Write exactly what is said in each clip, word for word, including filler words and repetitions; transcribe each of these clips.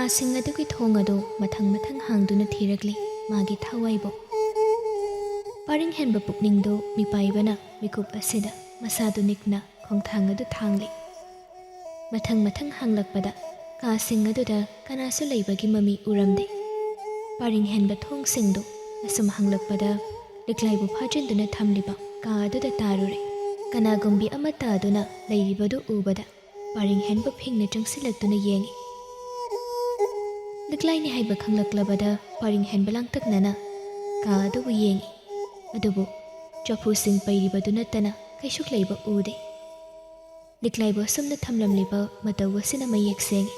ꯀꯥꯁꯤꯡ ꯑꯗꯨꯒꯤ ꯊꯣꯡ ꯑꯗꯨ ꯃꯊꯪ ꯃꯊꯪ ꯍꯥꯡꯗꯨꯅ ꯊꯤꯔꯛꯂꯤ ꯃꯥꯒꯤ ꯊꯋꯥꯏꯕꯨ꯫ ꯄꯔꯤꯡ ꯍꯦꯟꯕ ꯄꯨꯛꯅꯤꯡꯗꯨ ꯃꯤꯄꯥꯏꯕꯅ ꯃꯤꯀꯨꯞ ꯑꯁꯤꯗ ꯃꯁꯥꯗꯨ ꯅꯤꯛꯅ ꯈꯣꯡꯊꯥꯡ ꯑꯗꯨ ꯊꯥꯡꯂꯤ꯫ ꯃꯊꯪ ꯃꯊꯪ ꯍꯥꯡꯂꯛꯄꯗ ꯀꯥꯁꯤꯡ ꯑꯗꯨꯗ ꯀꯅꯥꯁꯨ ꯂꯩꯕꯒꯤ ꯃꯃꯤ ꯎꯔꯝꯗꯦ꯫ ꯄꯔꯤꯡ ꯍꯦꯟꯕ ꯊꯣꯡꯁꯤꯡꯗꯨ ꯑꯁꯨꯝ ꯍꯥꯡꯂꯛꯄꯗ ꯂꯤꯛꯂꯥꯏꯕꯨ ꯐꯥꯖꯤꯟꯗꯨꯅ ꯊꯝꯂꯤꯕ ꯀꯥ ꯑꯗꯨꯗ ꯇꯥꯔꯨꯔꯦ꯫ ꯀꯅꯥꯒꯨꯝꯕꯤ ꯑꯃ ꯇꯥꯗꯨꯅ ꯂꯩꯔꯤꯕꯗꯨ ꯎꯕꯗ ꯄꯔꯤꯡ ꯍꯦꯟꯕ ꯐꯤꯡꯅ ꯆꯪꯁꯤꯜꯂꯛꯇꯨꯅ ꯌꯦꯡꯏ꯫ ꯂꯤꯛꯂꯥꯏꯅꯤ ꯍꯥꯏꯕ ꯈꯪꯂꯛꯂꯕꯗ ꯄꯔꯤꯡ ꯍꯦꯟꯕ ꯂꯥꯡꯇꯛꯅꯅ ꯀꯥ ꯑꯗꯨꯕꯨ ꯌꯦꯡꯏ꯫ ꯑꯗꯨꯕꯨ ꯆꯐꯨꯁꯤꯡ ꯄꯩꯔꯤꯕꯗꯨ ꯅꯠꯇꯅ ꯀꯩꯁꯨ ꯂꯩꯕ ꯎꯗꯦ꯫ ꯂꯤꯛꯂꯥꯏꯕꯨ ꯑꯁꯨꯝꯅ ꯊꯝꯂꯝꯂꯤꯕ ꯃꯇꯧ ꯑꯁꯤꯅ ꯃꯌꯦꯛ ꯁꯦꯡꯏ꯫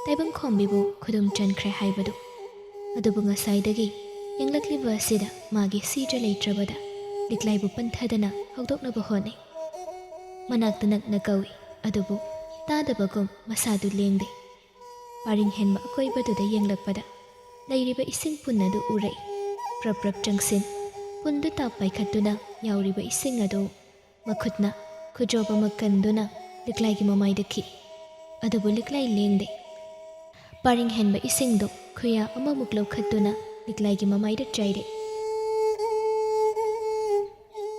ꯇꯥꯏꯕꯪ ꯈꯣꯝꯕꯤꯕꯨ ꯈꯨꯗꯨꯝ ꯆꯟꯈ꯭ꯔꯦ ꯍꯥꯏꯕꯗꯨ꯫ ꯑꯗꯨꯕꯨ ꯉꯁꯥꯏꯗꯒꯤ ꯌꯦꯡꯂꯛꯂꯤꯕ ꯑꯁꯤꯗ ꯃꯥꯒꯤ ꯁꯤꯗ꯭ꯔ ꯂꯩꯇ꯭ꯔꯕꯗ ꯂꯤꯛꯂꯥꯏꯕꯨ ꯄꯟꯊꯗꯅ ꯍꯧꯗꯣꯛꯅꯕ ꯍꯣꯠꯅꯩ꯫ ꯃꯅꯥꯛꯇ ꯅꯛꯅ ꯀꯧꯏ, ꯑꯗꯨꯕꯨ ꯇꯥꯗꯕꯒꯨꯝ ꯃꯁꯥꯗꯨ ꯂꯦꯡꯗꯦ꯫ ꯄꯔꯤꯡ ꯍꯦꯟꯕ ꯑꯀꯣꯏꯕꯗꯨꯗ ꯌꯦꯡꯂꯛꯄꯗ ꯂꯩꯔꯤꯕ ꯏꯁꯤꯡ ꯄꯨꯟ ꯑꯗꯨ ꯎꯔꯛꯏ꯫ ꯄ꯭ꯔꯞ ꯄ꯭ꯔꯞ ꯆꯪꯁꯤꯟ, ꯄꯨꯟꯗꯨ ꯇꯥꯞ ꯄꯥꯏꯈꯠꯇꯨꯅ ꯌꯥꯎꯔꯤꯕ ꯏꯁꯤꯡ ꯑꯗꯨ ꯃꯈꯨꯠꯅ ꯈꯨꯖꯣꯞ ꯑꯃ ꯀꯟꯗꯨꯅ ꯂꯤꯛꯂꯥꯏꯒꯤ ꯃꯃꯥꯏꯗ ꯈꯤꯛꯏ꯫ ꯑꯗꯨꯕꯨ ꯂꯤꯛꯂꯥꯏ ꯂꯦꯡꯗꯦ꯫ ꯄꯔꯤꯡ ꯍꯦꯟꯕ ꯏꯁꯤꯡꯗꯨ ꯈꯨꯌꯥ ꯑꯃꯃꯨꯛ ꯂꯧꯈꯠꯇꯨꯅ ꯂꯤꯛꯂꯥꯏꯒꯤ ꯃꯃꯥꯏꯗ ꯆꯥꯏꯔꯛꯏ꯫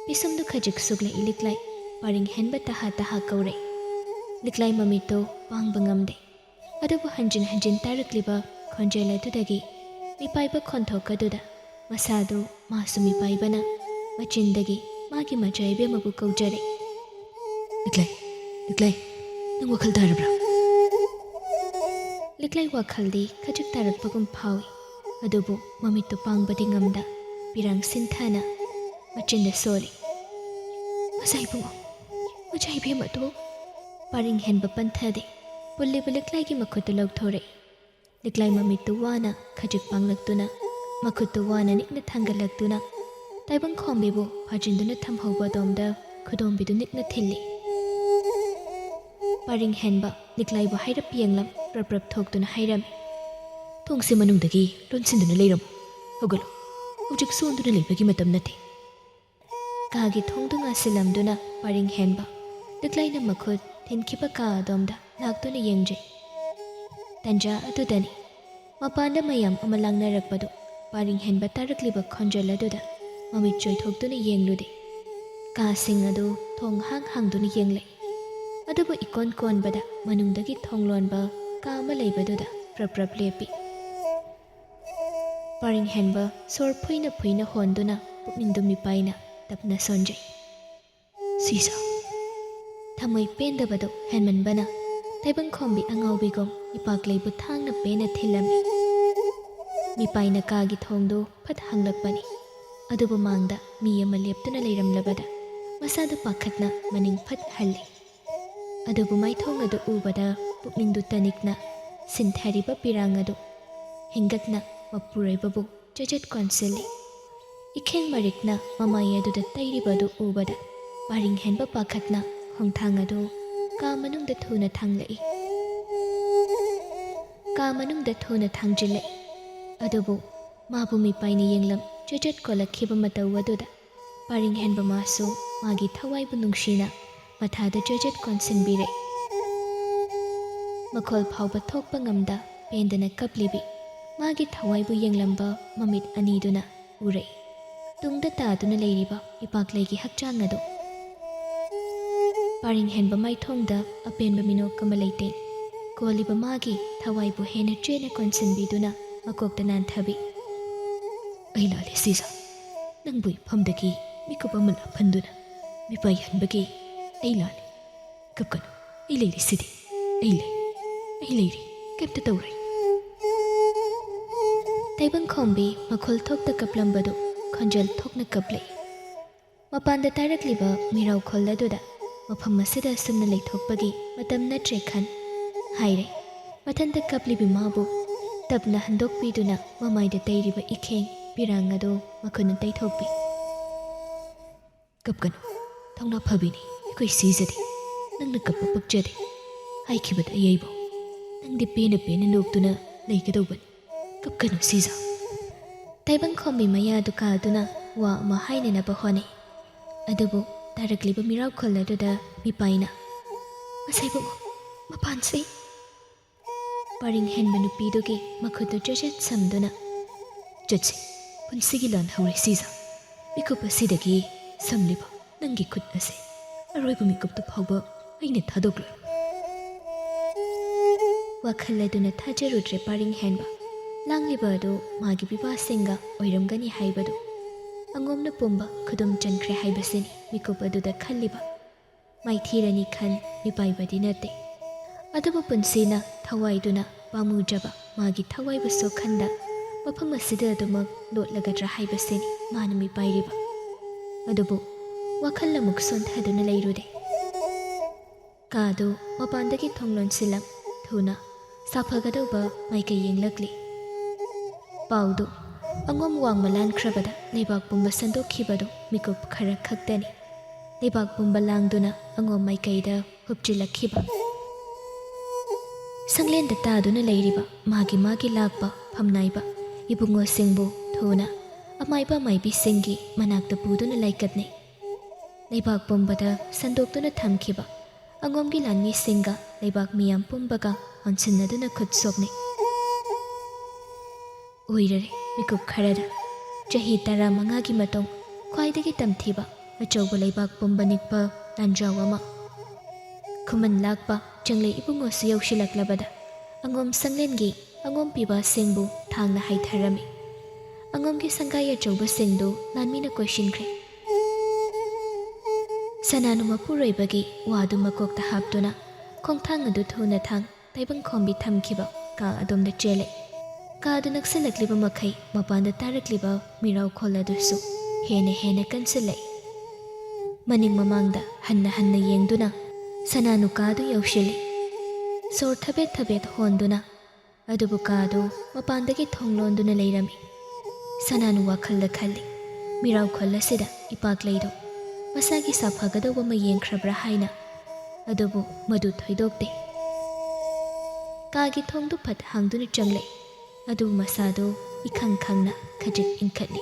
ꯄꯤꯁꯨꯝꯗꯨ ꯈꯖꯤꯛ ꯁꯨꯛꯂꯛꯏ ꯂꯤꯛꯂꯥꯏ꯫ ꯄꯔꯤꯡ ꯍꯦꯟꯕ ꯇꯍꯥ ꯇꯍꯥ ꯀꯧꯔꯛꯏ꯫ ꯂꯤꯛꯂꯥꯏ ꯃꯃꯤꯠꯇꯨ ꯄꯥꯡꯕ ꯉꯝꯗꯦ꯫ ꯑꯗꯨꯕꯨ ꯍꯟꯖꯤꯟ ꯍꯟꯖꯤꯟ ꯇꯥꯔꯛꯂꯤꯕ ꯈꯣꯟꯖꯦꯜ ꯑꯗꯨꯗꯒꯤ ꯃꯤꯄꯥꯏꯕ ꯈꯣꯟꯊꯣꯛ ꯑꯗꯨꯗ ꯃꯁꯥꯗꯨ ꯃꯥꯁꯨ ꯃꯤꯄꯥꯏꯕꯅ ꯃꯆꯤꯟꯗꯒꯤ ꯃꯥꯒꯤ ꯃꯆꯥ ꯏꯕꯦꯝꯃꯕꯨ ꯀꯧꯖꯔꯛꯏ꯫ "ꯂꯤꯛꯂꯥꯏ, ꯂꯤꯛꯂꯥꯏ, ꯅꯪ ꯋꯥꯈꯜ ꯇꯥꯔꯕ꯭ꯔꯥ?" ꯂꯤꯛꯂꯥꯏ ꯋꯥꯈꯜꯗꯤ ꯈꯖꯤꯛ ꯇꯥꯔꯛꯄꯒꯨꯝ ꯐꯥꯎꯏ, ꯑꯗꯨꯕꯨ ꯃꯃꯤꯠꯇꯨ ꯄꯥꯡꯕꯗꯤ ꯉꯝꯗ ꯄꯤꯔꯥꯡ ꯁꯤꯟꯊꯅ ꯃꯆꯤꯟꯗ ꯁꯣꯜꯂꯤ꯫ "ꯃꯆꯥ ꯏꯕꯨꯡꯉꯣ, ꯃꯆꯥ ꯏꯕꯦꯝꯃꯗꯣ!" ꯄꯔꯤꯡ ꯍꯦꯟꯕ ꯄꯟꯊꯗꯦ꯫ ꯄꯨꯜꯂꯤꯕ ꯂꯤꯛꯂꯥꯏꯒꯤ ꯃꯈꯨꯠꯇꯨ ꯂꯧꯊꯣꯔꯛꯏ꯫ ꯂꯤꯛꯂꯥꯏ ꯃꯃꯤꯠꯇꯨ ꯋꯥꯅ ꯈꯖꯤꯛ ꯄꯥꯡꯂꯛꯇꯨꯅ, ꯃꯈꯨꯠꯇꯨ ꯋꯥꯅ ꯅꯤꯛꯅ ꯊꯥꯡꯒꯠꯂꯛꯇꯨꯅ, ꯇꯥꯏꯕꯪ ꯈꯣꯝꯕꯤꯕꯨ ꯐꯥꯖꯤꯟꯗꯨꯅ ꯊꯝꯍꯧꯕ ꯑꯗꯣꯝꯗ ꯈꯨꯗꯣꯝꯕꯤꯗꯨ ꯅꯤꯛꯅ ꯊꯤꯜꯂꯤ꯫ ꯄꯔꯤꯡ ꯍꯦꯟꯕ ꯂꯤꯛꯂꯥꯏꯕꯨ ꯍꯥꯏꯔꯞ ꯌꯦꯡꯂꯝ ꯄ꯭ꯔꯞ ꯄ꯭ꯔꯞ ꯊꯣꯛꯇꯨꯅ ꯍꯥꯏꯔꯝꯃꯤ, "ꯊꯣꯡꯁꯤ ꯃꯅꯨꯡꯗꯒꯤ ꯂꯣꯟꯁꯤꯟꯗꯨꯅ ꯂꯩꯔꯝꯃꯨ꯫ ꯍꯧꯒꯠꯂꯨ, ꯍꯧꯖꯤꯛ ꯁꯣꯟꯗꯨꯅ ꯂꯩꯕꯒꯤ ꯃꯇꯝ ꯅꯠꯇꯦ"꯫ ꯀꯥꯒꯤ ꯊꯣꯡꯗꯨ ꯉꯥꯁꯤꯜꯂꯝꯗꯨꯅ ꯄꯔꯤꯡ ꯍꯦꯟꯕ ꯂꯤꯛꯂꯥꯏꯅ ꯃꯈꯨꯠ ꯊꯤꯟꯈꯤꯕ ꯀꯥ ꯑꯗꯣꯝꯗ ꯂꯥꯛꯇꯨꯅ ꯌꯦꯡꯖꯩ꯫ ꯇꯟꯖꯥ ꯑꯗꯨꯗꯅꯤ ꯃꯄꯥꯟꯗ ꯃꯌꯥꯝ ꯑꯃ ꯂꯥꯡꯅꯔꯛꯄꯗꯨ ꯄꯥꯔꯤꯡ ꯍꯦꯟꯕ ꯇꯥꯔꯛꯂꯤꯕ ꯈꯣꯟꯖꯦꯜ ꯑꯗꯨꯗ ꯃꯃꯤꯠ ꯆꯣꯏꯊꯣꯛꯇꯨꯅ ꯌꯦꯡꯂꯨꯗꯦ꯫ ꯀꯥꯁꯤꯡ ꯑꯗꯨ ꯊꯣꯡ ꯍꯥꯡ ꯍꯥꯡꯗꯨꯅ ꯌꯦꯡꯂꯛꯏ꯫ ꯑꯗꯨꯕꯨ ꯏꯀꯣꯟ ꯀꯣꯟꯕꯗ ꯃꯅꯨꯡꯗꯒꯤ ꯊꯣꯡ ꯂꯣꯟꯕ ꯀꯥ ꯑꯃ ꯂꯩꯕꯗꯨꯗ ꯄ꯭ꯔꯞ ꯄ꯭ꯔꯞ ꯂꯦꯞꯄꯤ꯫ ꯄꯥꯔꯤꯡ ꯍꯦꯟꯕ ꯁꯣꯔ ꯐꯨꯏꯅ ꯐꯨꯏꯅ ꯍꯣꯟꯗꯨꯅ ꯄꯨꯛꯅꯤꯡꯗꯨ ꯃꯤꯄꯥꯏꯅ ꯇꯞꯅ ꯁꯣꯟꯖꯩ꯫ "ꯁꯤꯖ!" ꯊꯃꯣꯏ ꯄꯦꯟꯗꯕꯗꯨ ꯍꯦꯟꯃꯟꯕꯅ ꯇꯥꯏꯕꯪꯈꯣꯝꯕꯤ ꯑꯉꯥꯎꯕꯤꯒꯨꯝ ꯏꯄꯥꯛꯂꯩꯕꯨ ꯊꯥꯡꯅ ꯄꯦꯟꯅ ꯊꯤꯜꯂꯝꯃꯤ꯫ ꯃꯤꯄꯥꯏꯅ ꯀꯥꯒꯤ ꯊꯣꯡꯗꯨ ꯐꯠ ꯍꯥꯡꯂꯛꯄꯅꯤ꯫ ꯑꯗꯨꯕꯨ ꯃꯥꯡꯗ ꯃꯤ ꯑꯃ ꯂꯦꯞꯇꯨꯅ ꯂꯩꯔꯝꯂꯕꯗ ꯃꯁꯥꯗꯨ ꯄꯥꯈꯠꯅ ꯃꯅꯤꯡ ꯐꯠ ꯍꯜꯂꯤ꯫ ꯑꯗꯨꯕꯨ ꯃꯥꯏꯊꯣꯡ ꯑꯗꯨ ꯎꯕꯗ ꯄꯨꯛꯅꯤꯡꯗꯨ ꯇꯅꯤꯛꯅ ꯁꯤꯟꯊꯔꯤꯕ ꯄꯤꯔꯥꯡ ꯑꯗꯨ ꯍꯦꯟꯒꯠꯅ ꯃꯄꯨꯔꯣꯏꯕꯕꯨ ꯆꯖꯠ ꯀꯣꯟꯁꯤꯜꯂꯤ꯫ ꯏꯈꯦꯡ ꯃꯔꯤꯛꯅ ꯃꯃꯥꯏ ꯑꯗꯨꯗ ꯇꯩꯔꯤꯕ ꯑꯗꯨ ꯎꯕꯗ ꯄꯥꯔꯤꯡ ꯍꯦꯟꯕ ꯄꯥꯈꯠꯅ ꯈꯣꯡꯊꯥꯡ ꯑꯗꯨ ꯀꯥ ꯃꯅꯨꯡꯗ ꯊꯨꯅ ꯊꯥꯡꯂꯛꯏ꯫ ꯀꯥ ꯃꯅꯨꯡꯗ ꯊꯨꯅ ꯊꯥꯡꯖꯤꯜꯂꯛꯏ꯫ ꯑꯗꯨꯕꯨ ꯃꯥꯕꯨ ꯃꯤꯄꯥꯏꯅ ꯌꯦꯡꯂꯝ ꯆꯖꯠ ꯀꯣꯜꯂꯛꯈꯤꯕ ꯃꯇꯧ ꯑꯗꯨꯗ ꯄꯥꯔꯤꯡ ꯍꯦꯟꯕ ꯃꯥꯁꯨ ꯃꯥꯒꯤ ꯊꯋꯥꯏꯕꯨ ꯅꯨꯡꯁꯤꯅ ꯃꯊꯥꯗ ꯆꯖꯠ ꯀꯣꯟꯁꯤꯟꯕꯤꯔꯦ꯫ ꯃꯈꯣꯜ ꯐꯥꯎꯕ ꯊꯣꯛꯄ ꯉꯝꯗ ꯄꯦꯟꯗꯅ ꯀꯞꯂꯤꯕꯤ ꯃꯥꯒꯤ ꯊꯋꯥꯏꯕꯨ ꯌꯦꯡꯂꯝꯕ ꯃꯃꯤꯠ ꯑꯅꯤꯗꯨꯅ ꯎꯔꯛꯏ꯫ ꯇꯨꯡꯗ ꯇꯥꯗꯨꯅ ꯂꯩꯔꯤꯕ ꯏꯄꯥꯛꯂꯩꯒꯤ ꯍꯛꯆꯥꯡ ꯑꯗꯨ꯫ ꯄꯥꯔꯤꯡ ꯍꯦꯟꯕ ꯃꯥꯏꯊꯣꯡꯗ ꯑꯄꯦꯟꯕ ꯃꯤꯅꯣꯛ ꯑꯃ ꯂꯩꯇꯦ꯫ ꯀꯣꯜꯂꯤꯕ ꯃꯥꯒꯤ ꯊꯋꯥꯏꯕꯨ ꯍꯦꯟꯅ ꯆꯦꯠꯅ ꯀꯣꯟꯁꯤꯟꯕꯤꯗꯨꯅ ꯃꯀꯣꯛꯇ ꯅꯥꯟꯊꯕꯤ꯫ "ꯑꯩ ꯂꯥꯜꯂꯦ ꯁꯤꯖ꯫ ꯅꯪꯕꯨ ꯏꯐꯝꯗꯒꯤ ꯃꯤꯀꯨꯞ ꯑꯃ ꯂꯥꯞꯍꯟꯗꯨꯅ ꯃꯤꯄꯥꯏꯍꯟꯕꯒꯤ ꯑꯩ ꯂꯥꯜꯂꯦ꯫ ꯀꯞꯀꯅꯨ, ꯑꯩ ꯂꯩꯔꯤꯁꯤꯗꯤ꯫ ꯑꯩ ꯂꯩ, ꯑꯩ ꯂꯩꯔꯤ, ꯀꯩꯝꯇ ꯇꯧꯔꯣꯏ꯫" ꯇꯥꯏꯕꯪꯈꯣꯝꯕꯤ ꯃꯈꯣꯜ ꯊꯣꯛꯇ ꯀꯞꯂꯝꯕꯗꯨ ꯈꯣꯟꯖꯦꯜ ꯊꯣꯛꯅ ꯀꯞꯂꯛꯏ꯫ ꯃꯄꯥꯟꯗ ꯇꯥꯔꯛꯂꯤꯕ ꯃꯤꯔꯥꯎꯈꯣꯜ ꯑꯗꯨꯗ ꯃꯐꯝ ꯑꯁꯤꯗ ꯑꯁꯨꯝꯅ ꯂꯩꯊꯣꯛꯄꯒꯤ ꯃꯇꯝ ꯅꯠꯇ꯭ꯔꯦ ꯈꯟ ꯍꯥꯏꯔꯦ꯫ ꯃꯊꯟꯇ ꯀꯞꯂꯤꯕꯤ ꯃꯥꯕꯨ ꯇꯞꯅ ꯍꯟꯗꯣꯛꯄꯤꯗꯨꯅ ꯃꯃꯥꯏꯗ ꯇꯩꯔꯤꯕ ꯏꯈꯦꯡ ꯄꯤꯔꯥꯡ ꯑꯗꯨ ꯃꯈꯨꯠꯅ ꯇꯩꯊꯣꯛꯄꯤ꯫ "ꯀꯞꯀꯅꯨ, ꯊꯧꯅꯥ ꯐꯕꯤꯅꯤ ꯑꯩꯈꯣꯏ ꯁꯤꯖꯗꯤ꯫ ꯅꯪꯅ ꯀꯞꯄ ꯄꯛꯆꯗꯦ꯫ ꯍꯥꯏꯈꯤꯕꯗ ꯑꯌꯩꯕꯧ ꯅꯪꯗꯤ ꯄꯦꯟꯅ ꯄꯦꯟꯅ ꯅꯣꯛꯇꯨꯅ ꯂꯩꯒꯗꯧꯕꯅꯤ꯫ ꯀꯞꯀꯅꯨ ꯁꯤꯖ꯫" ꯇꯥꯏꯕꯪꯈꯣꯝꯕꯤ ꯃꯌꯥꯗꯨ ꯀꯥꯗꯨꯅ ꯋꯥ ꯑꯃ ꯍꯥꯏꯅꯅꯕ ꯍꯣꯠꯅꯩ꯫ ꯑꯗꯨꯕꯨ ꯇꯥꯔꯛꯂꯤꯕ ꯃꯤꯔꯥꯎꯈꯣꯜ ꯑꯗꯨꯗ ꯃꯤꯄꯥꯏꯅ, "ꯉꯁꯥꯏꯕꯨꯡꯉꯣ, ꯃꯄꯥꯟꯁꯤ!" ꯄꯔꯤꯡ ꯍꯦꯟꯕ ꯅꯨꯄꯤꯗꯨꯒꯤ ꯃꯈꯨꯠꯇꯨ ꯆꯦꯠ ꯆꯦꯠ ꯁꯝꯗꯨꯅ, "ꯆꯠꯁꯤ, ꯄꯨꯟꯁꯤꯒꯤ ꯂꯥꯟ ꯍꯧꯔꯦ ꯁꯤꯖ꯫ ꯃꯤꯀꯨꯞ ꯑꯁꯤꯗꯒꯤ ꯁꯝꯂꯤꯕ ꯅꯪꯒꯤ ꯈꯨꯠ ꯑꯁꯦ ꯑꯔꯣꯏꯕ ꯃꯤꯀꯨꯞꯇꯨ ꯐꯥꯎꯕ ꯑꯩꯅ ꯊꯥꯗꯣꯛꯂꯣꯏ"꯫ ꯋꯥꯈꯜ ꯑꯗꯨꯅ ꯊꯥꯖꯔꯨꯗ꯭ꯔꯦ ꯄꯔꯤꯡ ꯍꯦꯟꯕ꯫ ꯂꯥꯡꯂꯤꯕ ꯑꯗꯨ ꯃꯥꯒꯤ ꯄꯤꯕꯥꯁꯤꯡꯒ ꯑꯣꯏꯔꯝꯒꯅꯤ ꯍꯥꯏꯕꯗꯨ꯫ ꯑꯉꯣꯝꯅ ꯄꯨꯝꯕ ꯈꯨꯗꯨꯝ ꯆꯟꯈ꯭ꯔꯦ ꯍꯥꯏꯕꯁꯤꯅꯤ ꯃꯤꯀꯨꯞ ꯑꯗꯨꯗ ꯈꯜꯂꯤꯕ꯫ ꯃꯥꯏꯊꯤꯔꯅꯤ ꯈꯟ ꯃꯤꯄꯥꯏꯕꯗꯤ ꯅꯠꯇꯦ꯫ ꯑꯗꯨꯕꯨ ꯄꯨꯟꯁꯤꯅ ꯊꯋꯥꯏꯗꯨꯅ ꯄꯥꯝꯃꯨꯗ꯭ꯔꯕ ꯃꯥꯒꯤ ꯊꯋꯥꯏꯕꯨ ꯁꯣꯛꯍꯟꯗ ꯃꯐꯝ ꯑꯁꯤꯗ ꯑꯗꯨꯃꯛ ꯂꯣꯠꯂꯒꯗ꯭ꯔꯥ ꯍꯥꯏꯕꯁꯤꯅꯤ ꯃꯥꯅ ꯃꯤꯄꯥꯏꯔꯤꯕ꯫ ꯑꯗꯨꯕꯨ ꯋꯥꯈꯜ ꯑꯃꯨꯛ ꯁꯣꯟꯊꯗꯨꯅ ꯂꯩꯔꯨꯔꯦ꯫ ꯀꯥꯗꯨ ꯃꯄꯥꯟꯗꯒꯤ ꯊꯣꯡ ꯂꯣꯟꯁꯤꯜꯂꯝ ꯊꯨꯅ ꯁꯥꯐꯒꯗꯧꯕ ꯃꯥꯏꯀꯩ ꯌꯦꯡꯂꯛꯂꯤ꯫ ꯄꯥꯎꯗꯨ ꯑꯉꯣꯝ ꯋꯥꯡꯃ ꯂꯥꯟꯈ꯭ꯔꯕꯗ ꯂꯩꯕꯥꯛ ꯄꯨꯝꯕ ꯁꯟꯗꯣꯛꯈꯤꯕꯗꯨ ꯃꯤꯀꯨꯞ ꯈꯔ ꯈꯛꯇꯅꯤ꯫ ꯂꯩꯕꯥꯛ ꯄꯨꯝꯕ ꯂꯥꯡꯗꯨꯅ ꯑꯉꯣꯝ ꯃꯥꯏꯀꯩꯗ ꯍꯨꯞꯆꯤꯜꯂꯛꯈꯤꯕ꯫ ꯁꯪꯂꯦꯟꯗ ꯇꯥꯗꯨꯅ ꯂꯩꯔꯤꯕ ꯃꯥꯒꯤ ꯃꯥꯒꯤ ꯂꯥꯛꯄ ꯐꯝꯅꯥꯏꯕ ꯏꯕꯨꯡꯉꯣꯁꯤꯡꯕꯨ ꯊꯨꯅ ꯑꯃꯥꯏꯕ ꯑꯃꯥꯏꯕꯤꯁꯤꯡꯒꯤ ꯃꯅꯥꯛꯇ ꯄꯨꯗꯨꯅ ꯂꯥꯏꯀꯠꯅꯩ꯫ ꯂꯩꯕꯥꯛ ꯄꯨꯝꯕꯗ ꯁꯟꯗꯣꯛꯇꯨꯅ ꯊꯝꯈꯤꯕ ꯑꯉꯣꯝꯒꯤ ꯂꯥꯟꯃꯤꯁꯤꯡꯒ ꯂꯩꯕꯥꯛ ꯃꯤꯌꯥꯝ ꯄꯨꯝꯕꯒ ꯑꯣꯟꯁꯤꯟꯅꯗꯨꯅ ꯈꯨꯠ ꯁꯣꯛꯅꯩ꯫ ꯑꯣꯏꯔꯔꯦ ꯃꯤꯀꯨꯞ ꯈꯔꯗ ꯆꯍꯤ ꯇꯔꯥꯃꯉꯥꯒꯤ ꯃꯇꯨꯡ ꯈ꯭ꯋꯥꯏꯗꯒꯤ ꯇꯝꯊꯤꯕ ꯑꯆꯧꯕ ꯂꯩꯕꯥꯛ ꯄꯨꯝꯕ ꯅꯤꯛꯄ ꯂꯥꯟꯖꯥꯎ ꯑꯃ꯫ ꯈꯨꯃꯟ ꯂꯥꯛꯄ ꯆꯪꯂꯩ ꯏꯕꯨꯡꯉꯣꯁꯨ ꯌꯧꯁꯤꯜꯂꯛꯂꯕꯗ ꯑꯉꯣꯝ ꯁꯪꯂꯦꯟꯒꯤ ꯑꯉꯣꯝ ꯄꯤꯕꯥꯁꯤꯡꯕꯨ ꯊꯥꯡꯅ ꯍꯥꯏꯊꯔꯝꯃꯤ꯫ ꯑꯉꯣꯝꯒꯤ ꯁꯪꯒꯥꯏ ꯑꯆꯧꯕꯁꯤꯡꯗꯨ ꯂꯥꯟꯃꯤꯅ ꯀꯣꯏꯁꯤꯟꯈ꯭ꯔꯦ꯫ ꯁꯅꯥꯅꯨ ꯃꯄꯨꯔꯣꯏꯕꯒꯤ ꯋꯥꯗꯨ ꯃꯀꯣꯛꯇ ꯍꯥꯞꯇꯨꯅ ꯈꯣꯡꯊꯥꯡ ꯑꯗꯨ ꯊꯨꯅ ꯊꯥꯡ ꯇꯥꯏꯕꯪꯈꯣꯝꯕꯤ ꯊꯝꯈꯤꯕ ꯀꯥ ꯑꯗꯣꯝꯗ ꯆꯦꯜꯂꯦ꯫ ꯀꯥ ꯑꯗꯨ ꯅꯛꯁꯤꯜꯂꯛꯂꯤꯕ ꯃꯈꯩ ꯃꯄꯥꯟꯗ ꯇꯥꯔꯛꯂꯤꯕ ꯃꯤꯔꯥꯎꯈꯣꯜ ꯑꯗꯨꯁꯨ ꯍꯦꯟꯅ ꯍꯦꯟꯅ ꯀꯟꯁꯤꯜꯂꯛꯏ꯫ ꯃꯅꯤꯡ ꯃꯃꯥꯡꯗ ꯍꯟꯅ ꯍꯟꯅ ꯌꯦꯡꯗꯨꯅ ꯁꯅꯥꯅꯨ ꯀꯥꯗꯨ ꯌꯧꯁꯤꯜꯂꯤ꯫ ꯁꯣꯔ ꯊꯕꯦꯠ ꯊꯕꯦꯠ ꯍꯣꯟꯗꯨꯅ ꯑꯗꯨꯕꯨ ꯀꯥꯗꯨ ꯃꯄꯥꯟꯗꯒꯤ ꯊꯣꯡ ꯂꯣꯟꯗꯨꯅ ꯂꯩꯔꯝꯃꯤ꯫ ꯁꯅꯥꯅꯨ ꯋꯥꯈꯜꯗ ꯈꯜꯂꯤ, ꯃꯤꯔꯥꯎꯈꯣꯜ ꯑꯁꯤꯗ ꯏꯄꯥꯛꯂꯩꯗꯨ ꯃꯁꯥꯒꯤ ꯁꯥꯐꯒꯗꯧꯕ ꯑꯃ ꯌꯦꯡꯈ꯭ꯔꯕ꯭ꯔꯥ ꯍꯥꯏꯅ꯫ ꯑꯗꯨꯕꯨ ꯃꯗꯨ ꯊꯣꯏꯗꯣꯛꯇꯦ꯫ ꯀꯥꯒꯤ ꯊꯣꯡꯗꯨ ꯐꯠ ꯍꯥꯡꯗꯨꯅ ꯆꯪꯂꯛꯏ꯫ ꯑꯗꯨꯕꯨ ꯃꯁꯥꯗꯨ ꯏꯈꯪ ꯈꯪꯅ ꯈꯖꯤꯛ ꯏꯟꯈꯠꯂꯤ꯫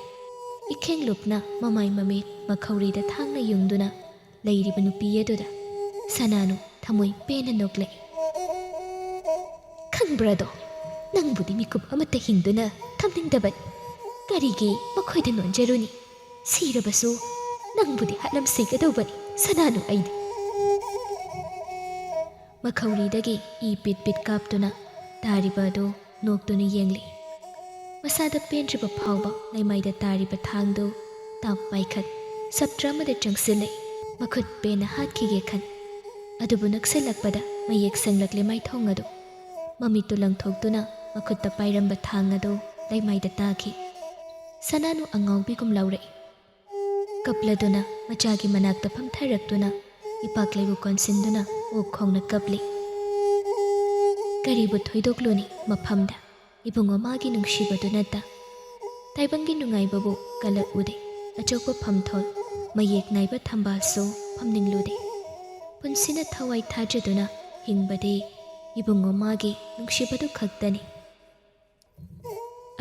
ꯏꯈꯦꯡ ꯂꯨꯞꯅ ꯃꯃꯥꯏ ꯃꯃꯤꯠ ꯃꯈꯧꯔꯤꯗ ꯊꯥꯡꯅ ꯌꯨꯡꯗꯨꯅ ꯂꯩꯔꯤꯕ ꯅꯨꯄꯤ ꯑꯗꯨꯗ ꯁꯅꯥꯅꯨ ꯊꯃꯣꯏ ꯄꯦꯟꯅ ꯅꯣꯛꯂꯛꯏ꯫ ꯈꯪꯕ꯭ꯔꯥꯗꯣ? ꯅꯪꯕꯨꯗꯤ ꯃꯤꯀꯨꯞ ꯑꯃꯠꯇ ꯍꯤꯡꯗꯨꯅ ꯊꯝꯅꯤꯡꯗꯕꯅꯤ꯫ ꯀꯔꯤꯒꯤ ꯃꯈꯣꯏꯗ ꯅꯣꯟꯖꯔꯨꯅꯤ? ꯁꯤꯔꯕꯁꯨ ꯅꯪꯕꯨꯗꯤ ꯍꯥꯠꯂꯝꯁꯤꯒꯗꯧꯕꯅꯤ, ꯁꯅꯥꯅꯨ ꯑꯩꯗꯤ꯫ ꯃꯈꯧꯔꯤꯗꯒꯤ ꯏ ꯄꯤꯠ ꯄꯤꯠ ꯀꯥꯞꯇꯨꯅ ꯇꯥꯔꯤꯕ ꯑꯗꯨ ꯅꯣꯛꯇꯨꯅ ꯌꯦꯡꯂꯤ꯫ ꯃꯁꯥꯗ ꯄꯦꯟꯗ꯭ꯔꯤꯕ ꯐꯥꯎꯕ ꯂꯩꯃꯥꯏꯗ ꯇꯥꯔꯤꯕ ꯊꯥꯡꯗꯨ ꯇꯥꯞ ꯄꯥꯏꯈꯠ, ꯁꯞꯇ꯭ꯔ ꯑꯃꯗ ꯆꯪꯁꯤꯜꯂꯛꯏ꯫ ꯃꯈꯨꯠ ꯄꯦꯟꯅ ꯍꯥꯠꯈꯤꯒꯦ ꯈꯟ꯫ ꯑꯗꯨꯕꯨ ꯅꯛꯁꯤꯜꯂꯛꯄꯗ ꯃꯌꯦꯛ ꯁꯦꯡꯂꯛꯂꯦ ꯃꯥꯏꯊꯣꯡ ꯑꯗꯨ꯫ ꯃꯃꯤꯠꯇꯨ ꯂꯪꯊꯣꯛꯇꯨꯅ ꯃꯈꯨꯠꯇ ꯄꯥꯏꯔꯝꯕ ꯊꯥꯡ ꯑꯗꯨ ꯂꯩꯃꯥꯏꯗ ꯇꯥꯈꯤ꯫ ꯁꯅꯥꯅꯨ ꯑꯉꯥꯎꯕꯤꯒꯨꯝ ꯂꯥꯎꯔꯛꯏ꯫ ꯀꯞꯂꯗꯨꯅ ꯃꯆꯥꯒꯤ ꯃꯅꯥꯛꯇ ꯐꯝꯊꯔꯛꯇꯨꯅ ꯏꯄꯥꯛ ꯂꯩꯕꯨ ꯀꯣꯟꯁꯤꯟꯗꯨꯅ ꯑꯣꯛ ꯈꯣꯡꯅ ꯀꯞꯂꯤ꯫ ꯀꯔꯤꯕꯨ ꯊꯣꯏꯗꯣꯛꯂꯨꯅꯤ ꯃꯐꯝꯗ ꯏꯕꯨꯡꯉꯣ ꯃꯥꯒꯤ ꯅꯨꯡꯁꯤꯕꯗꯨ ꯅꯠꯇ꯫ ꯇꯥꯏꯕꯪꯒꯤ ꯅꯨꯡꯉꯥꯏꯕꯕꯨ ꯀꯂꯛꯎꯗꯦ꯫ ꯑꯆꯧꯕ ꯐꯝꯊꯣꯜ, ꯃꯌꯦꯛ ꯅꯥꯏꯕ ꯊꯝꯕꯥꯜꯁꯨ ꯐꯝꯅꯤꯡꯂꯨꯗꯦ꯫ ꯄꯨꯟꯁꯤꯅ ꯊꯋꯥꯏ ꯊꯥꯖꯗꯨꯅ ꯍꯤꯡꯕꯗꯤ ꯏꯕꯨꯡꯉꯣ ꯃꯥꯒꯤ ꯅꯨꯡꯁꯤꯕꯗꯨ ꯈꯛꯇꯅꯤ꯫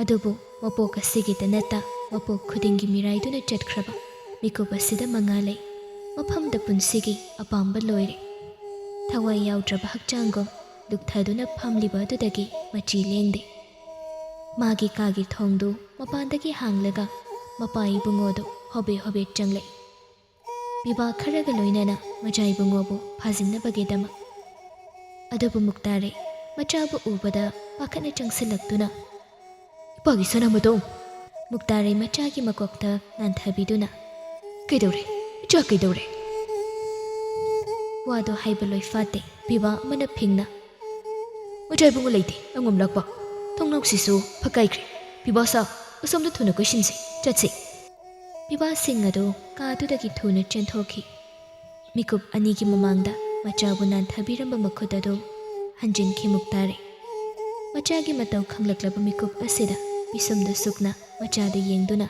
ꯑꯗꯨꯕꯨ ꯃꯄꯣꯛ ꯑꯁꯤꯒꯤꯗ ꯅꯠꯇ ꯃꯄꯣꯛ ꯈꯨꯗꯤꯡꯒꯤ ꯃꯤꯔꯥꯏꯗꯨꯅ ꯆꯠꯈ꯭ꯔꯕ ꯃꯤꯀꯨꯞ ꯑꯁꯤꯗ ꯃꯉꯥꯜ ꯂꯩ꯫ ꯃꯐꯝꯗ ꯄꯨꯟꯁꯤꯒꯤ ꯑꯄꯥꯝꯕ ꯂꯣꯏꯔꯦ꯫ ꯊꯋꯥꯏ ꯌꯥꯎꯗ꯭ꯔꯕ ꯍꯛꯆꯥꯡꯒꯨꯝ ꯂꯨꯞꯊꯗꯨꯅ ꯐꯝꯂꯤꯕ ꯑꯗꯨꯗꯒꯤ ꯃꯆꯤ ꯂꯦꯡꯗꯦ꯫ ꯃꯥꯒꯤ ꯀꯥꯒꯤ ꯊꯣꯡꯗꯨ ꯃꯄꯥꯟꯗꯒꯤ ꯍꯥꯡꯂꯒ ꯃꯄꯥ ꯏꯕꯨꯡꯉꯣꯗꯨ ꯍꯣꯕꯦ ꯍꯣꯕꯦ ꯆꯪꯂꯛꯏ꯫ ꯄꯤꯕꯥ ꯈꯔꯒ ꯂꯣꯏꯅꯅ ꯃꯆꯥ ꯏꯕꯨꯡꯉꯣꯕꯨ ꯐꯥꯖꯤꯟꯅꯕꯒꯤꯗꯃꯛ꯫ ꯑꯗꯨꯕꯨ ꯃꯨꯛꯇꯥꯔꯩ ꯃꯆꯥꯕꯨ ꯎꯕꯗ ꯄꯥꯈꯠꯅ ꯆꯪꯁꯤꯜꯂꯛꯇꯨꯅ, "ꯏꯄꯥꯒꯤ ꯁꯅꯥꯃꯇꯣꯝ!" ꯃꯨꯛꯇꯥꯔꯩ ꯃꯆꯥꯒꯤ ꯃꯀꯣꯛꯇ ꯅꯥꯟꯊꯕꯤꯗꯨꯅ, "ꯀꯩꯗꯧꯔꯦ? ꯏꯆꯥ ꯀꯩꯗꯧꯔꯦ?" ꯋꯥꯗꯣ ꯍꯥꯏꯕ ꯂꯣꯏ ꯐꯥꯠꯇꯦ꯫ ꯄꯤꯕꯥ ꯑꯃꯅ ꯐꯤꯡꯅ, "ꯃꯆꯥ ꯏꯕꯨꯡꯉꯣ ꯂꯩꯇꯦ, ꯑꯉꯝ ꯂꯥꯛꯄ꯫ ꯊꯣꯡꯅꯥꯎꯁꯤꯁꯨ ꯐꯛꯀꯥꯏꯈ꯭ꯔꯦ꯫ ꯄꯤꯕꯥ ꯁꯥ, ꯑꯁꯣꯝꯗ ꯊꯨꯅ ꯀꯣꯏꯁꯤꯟꯁꯤ, ꯆꯠꯁꯤ꯫" ꯄꯤꯕꯥꯁꯤꯡ ꯑꯗꯨ ꯀꯥꯗꯨꯗꯒꯤ ꯊꯨꯅ ꯆꯦꯟꯊꯣꯛꯈꯤ꯫ ꯃꯤꯀꯨꯞ ꯑꯅꯤꯒꯤ ꯃꯃꯥꯡꯗ ꯃꯆꯥꯕꯨ ꯅꯥꯟꯊꯕꯤꯔꯝꯕ ꯃꯈꯨꯠ ꯑꯗꯨ ꯍꯟꯖꯤꯟꯈꯤ ꯃꯨꯛꯇꯥꯔꯩ꯫ ꯃꯆꯥꯒꯤ ꯃꯇꯧ ꯈꯪꯂꯛꯂꯕ ꯃꯤꯀꯨꯞ ꯑꯁꯤꯗ ꯄꯤꯁꯨꯝꯗꯨ ꯁꯨꯛꯅ ꯃꯆꯥꯗ ꯌꯦꯡꯗꯨꯅ,